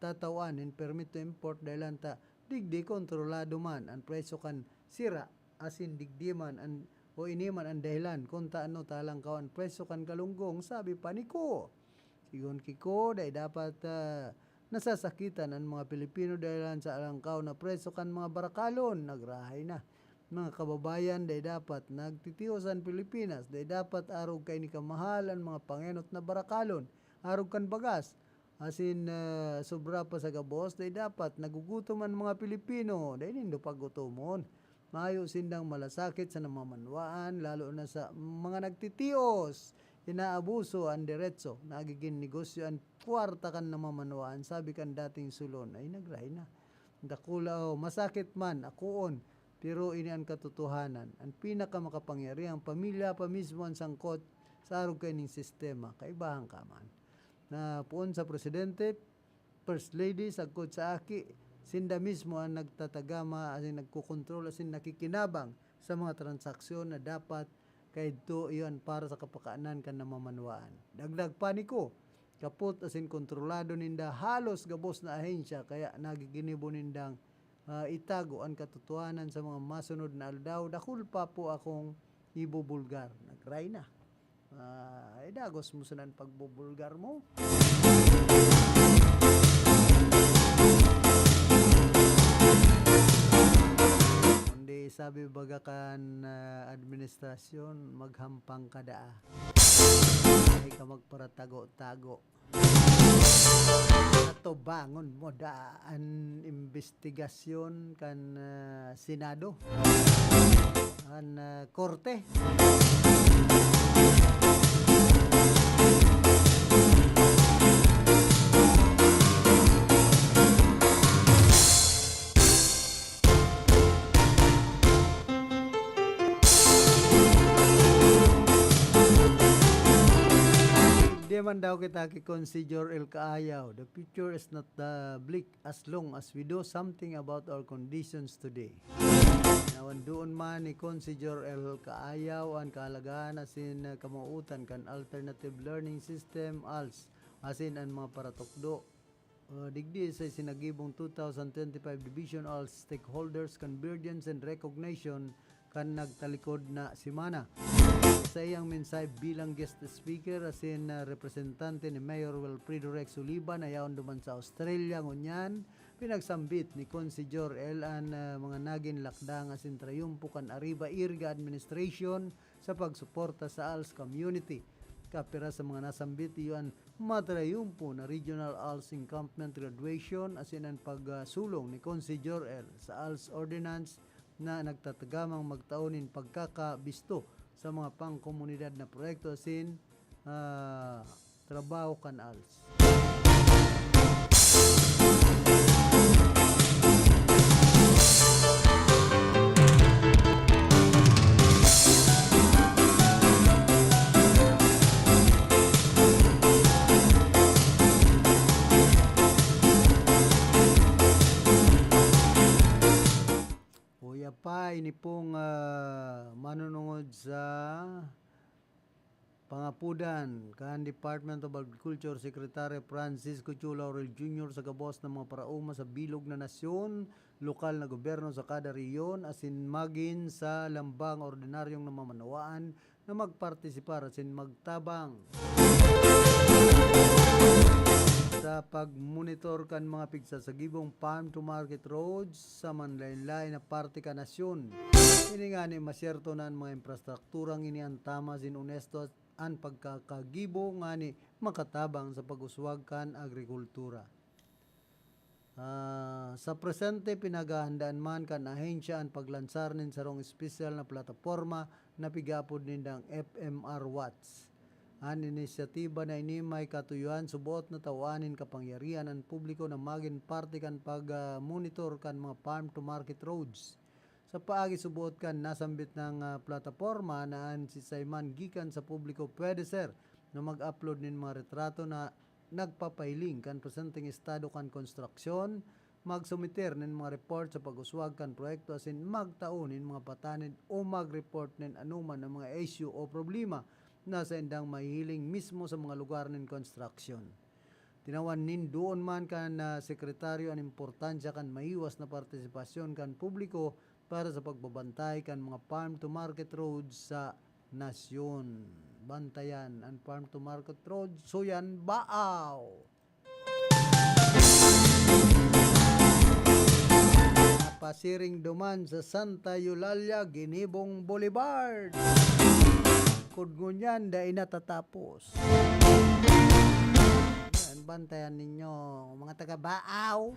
tatawan nin permit to import dahelan ta digdi kontrolado man an presyo kan sira, asin digdi man an, o ini man an dahelan kun taano talangkaw an presyo kan galunggong, sabi pa ni Kho. Sigon ki Kho, dai dapat, ah, nasasakitan an mga Pilipino dahelan sa alangkaw na presyo kan mga barakalon. Nagrahay na. Mga kababayan, dai dapat nagtitios an Pilipinas, dai dapat arog kaini kamahal an mga pangenot na barakalon, arog kan bagas. Asin, ah, sobra pa sa gabos, dai dapat nagugutom an mga Pilipino, dai nindo pagutomon. Mayo sindang malasakit sa namamanwaan, lalo na sa mga nagtitios. Inaabuso an deretso, nagigin negosyo an kwarta kan namamanwaan, sabi kan dating sulon. Ay, nagray na. Dakula, oh, masakit man, akoon, pero ini an katotohanan. An pinakamakapangyarihang pamilya pa mismo an sangkot sa arog kaining sistema. Kaibahan ka man. Na poon sa presidente, First Lady, sagkod sa aki, sinda mismo an nagtatagama asin nagkokontrol asin nakikinabang sa mga transaksyon na dapat kaidto iyan para sa kapakanan kan namamanwaan. Dagdag pa ni Kho, kapot asin kontrolado ninda halos gabos na ahensya, kaya nagiginibo nindang, ah, itago an katotohanan sa mga masunod na aldaw. Dakul pa po akong ibubulgar. Nagray na. Ah, idagos mo sana an pagbubulgar mo. Kundi sabi baga kan, ah, administrasyon, maghampang ka daa. Ay ka magparatago-tago. Atubangon mo daa an imbestigasyon kan, ah, Senado, an, ah, Korte. Di man daw kita ki Consi Jor-el Kaayaw. The future is not, uh, bleak as long as we do something about our conditions today. Nawan doon man ni Consi Jor-el Kaayaw an kahalagahan asin, uh, kamautan kan Alternative Learning System, als, asin an mga paratukdo. Uh, digdi sa isinagibong two thousand twenty-five Division, all stakeholders, convergence and recognition kan nagtalikod na semana. Sa iyang mensahe bilang guest speaker, asin, uh, representante ni Mayor Wilfredo Rex Oliva na yaon duman sa Australia ngunyan, pinagsambit ni Consi Jor-el an, uh, mga nagin lakdang asin trayumpo kan Arriba Irga Administration sa pagsuporta sa als community. Kapira sa mga nasambit, iyo an matrayumpo na Regional ALS Encampment Graduation asin an pagsulong ni Consi Jor-el sa ALS Ordinance na nagtatagamang magtao nin pagkakabisto sa mga pangkomunidad na proyekto asin, ah, trabaho kan ALS. Uya pa, ini pong, ah, manunungod sa pangapodan kan Department of Agriculture Secretary Francisco Chu Laurel Junior sa gabos na mga paraoma sa bilog na nasyon, lokal na gobyerno sa kada rehiyon, asin magin sa lambang ordinaryong namamanawaan na magpartisipar asin magtabang sa pagmonitor kan mga pigsasagibong farm to market roads sa manlaen-laen na parte kan nasyon. Ini ngani, masyerto na an mga infrastrukturang ini an tama asin onesto an pagkakagibo ngani makatabang sa pag-uswag kan agrikultura. Ah, sa presente, pinaghahandaan man kan ahensya an paglansar nin sarong espesyal na plataporma na pig-aapod nindang F M R Watch. An inisyatiba na ini may katuyohan suboot na tawaan nin kapangyarihan an publiko na magin parte kan pag, ah, monitor kan mga farm to market roads. Sa paagi suboot kan nasambit nang, ah, plataporma na an siisay man gikan sa publiko pwede ser na mag-upload nin mga retrato na nagpapahiling kan presenteng estado kan konstruksyon, magsumiter nin mga report sa pag-uswag kan proyekto asin magtao nin mga patanid o mag-report nin anoman na mga isyu o problema na saindang mahihiling mismo sa mga lugar nin konstruksyon. Tinawan nin duon man kan, ah, sekretaryo an importansya kan maiwas na partisipasyon kan publiko para sa pagbabantay kan mga farm to market roads sa nasyon. Bantayan an farm to market road, Suyan, Baaw. Pasiring duman sa Santa Eulalia, Ginibong Boulevard. Kun ngunyan, dai natatapos. Yan, bantayan ninyo, mga taga Baaw.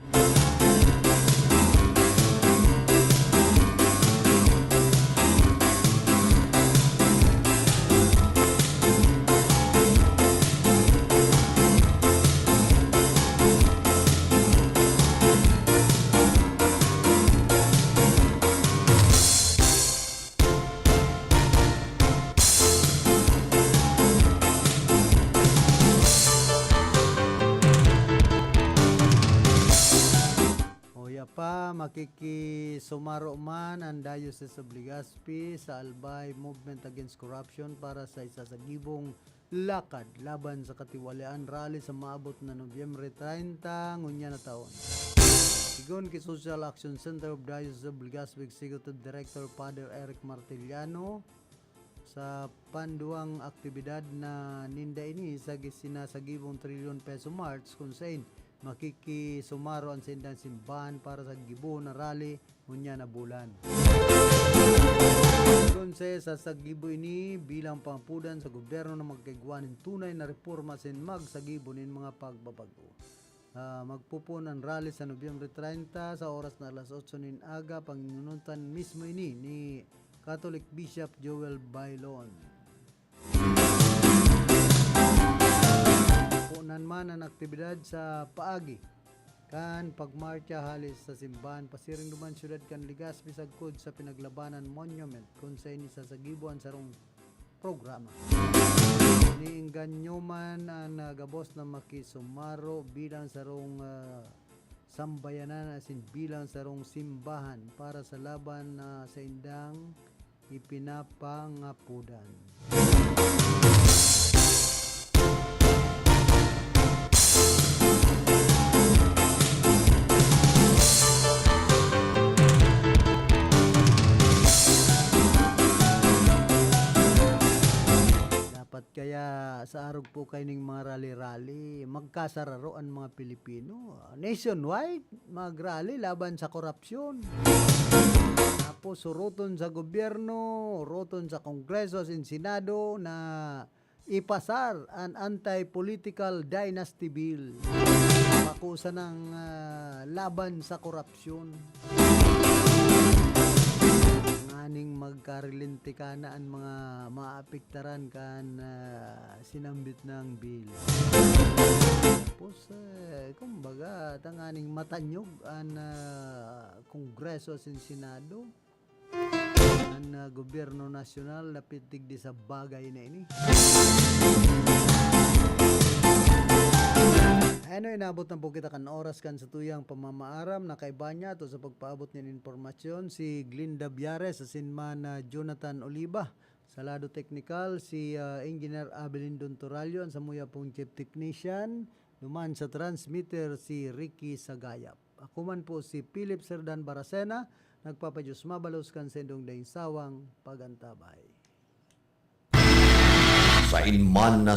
Uya pa, makikisumaro man an Diocese of Legazpi sa Albay Movement Against Corruption para sa isasagibong lakad laban sa katiwalian rally sa maabot na Nobyembre treinta ngunyan na taon. Sigon ki Social Action Center of Diocese of Legazpi Executive Director Father Eric Martiliano, sa panduwang aktibidad na ninda ini sa gi-, sinasagibong Trillion Peso March, kun sain makikisumaro an saindang simbahan para sa gibo na rally ngunyan na bulan. Kun sa, sa sagibo ini bilang pangapodan sa gobyerno na magkaigwa nin tunay na reporma asin magsagibo nin mga pagbabago. Ah, magpopoon an rally sa Nobyembre treinta sa oras na alas otso nin aga, panginunutan mismo ini ni Catholic Bishop Joel Bailon. Punan man an aktibidad sa paagi kan pagmartsa hali sa simbahan pasiring duman syudad kan Legazpi sagkod sa Pinaglabanan Monument, kun sa ini sasagibo an sarong programa. Niengganyo man an, ah, gabos na makisumaro bilang sarong, ah, sambayanan asin bilang sarong simbahan para sa laban na saindang ipinapangapodan. Dapat kaya sa arog po kaining mga rally-rally, magkasararo an mga Pilipino. Nationwide, mag-rally laban sa korupsyon. Tapos, suruton sa gobyerno, suruton sa Kongreso, asin Senado na ipasar an Anti-Political Dynasty Bill. Pakusa ng, ah, laban sa korupsyon. Nganing magkarilintika na an mga maapektaran kan, ah, sinambit na bill. Tapos, eh, kumbaga, tanganing matanyog an, ah, Kongreso asin Senado. An, ah, gobyerno nasyonal napid digdi sa bagay na ini. Ano, inabot na po kita kan oras kan satuyang pamamaaram. Nakaiba niya to sa pagpaabot nin impormasyon si Glinda Biares asin man, ah, Jonathan Oliva. Sa lado teknikal, si, ah, Engineer Abelindon Torallo, an samuya pong chief technician, duman sa transmitter si Ricky Sagayap. Ako man po si Philip Serdan Baracena, nagpapadiyos mabalos kan sendong daing sawang pagantabay. Sain man na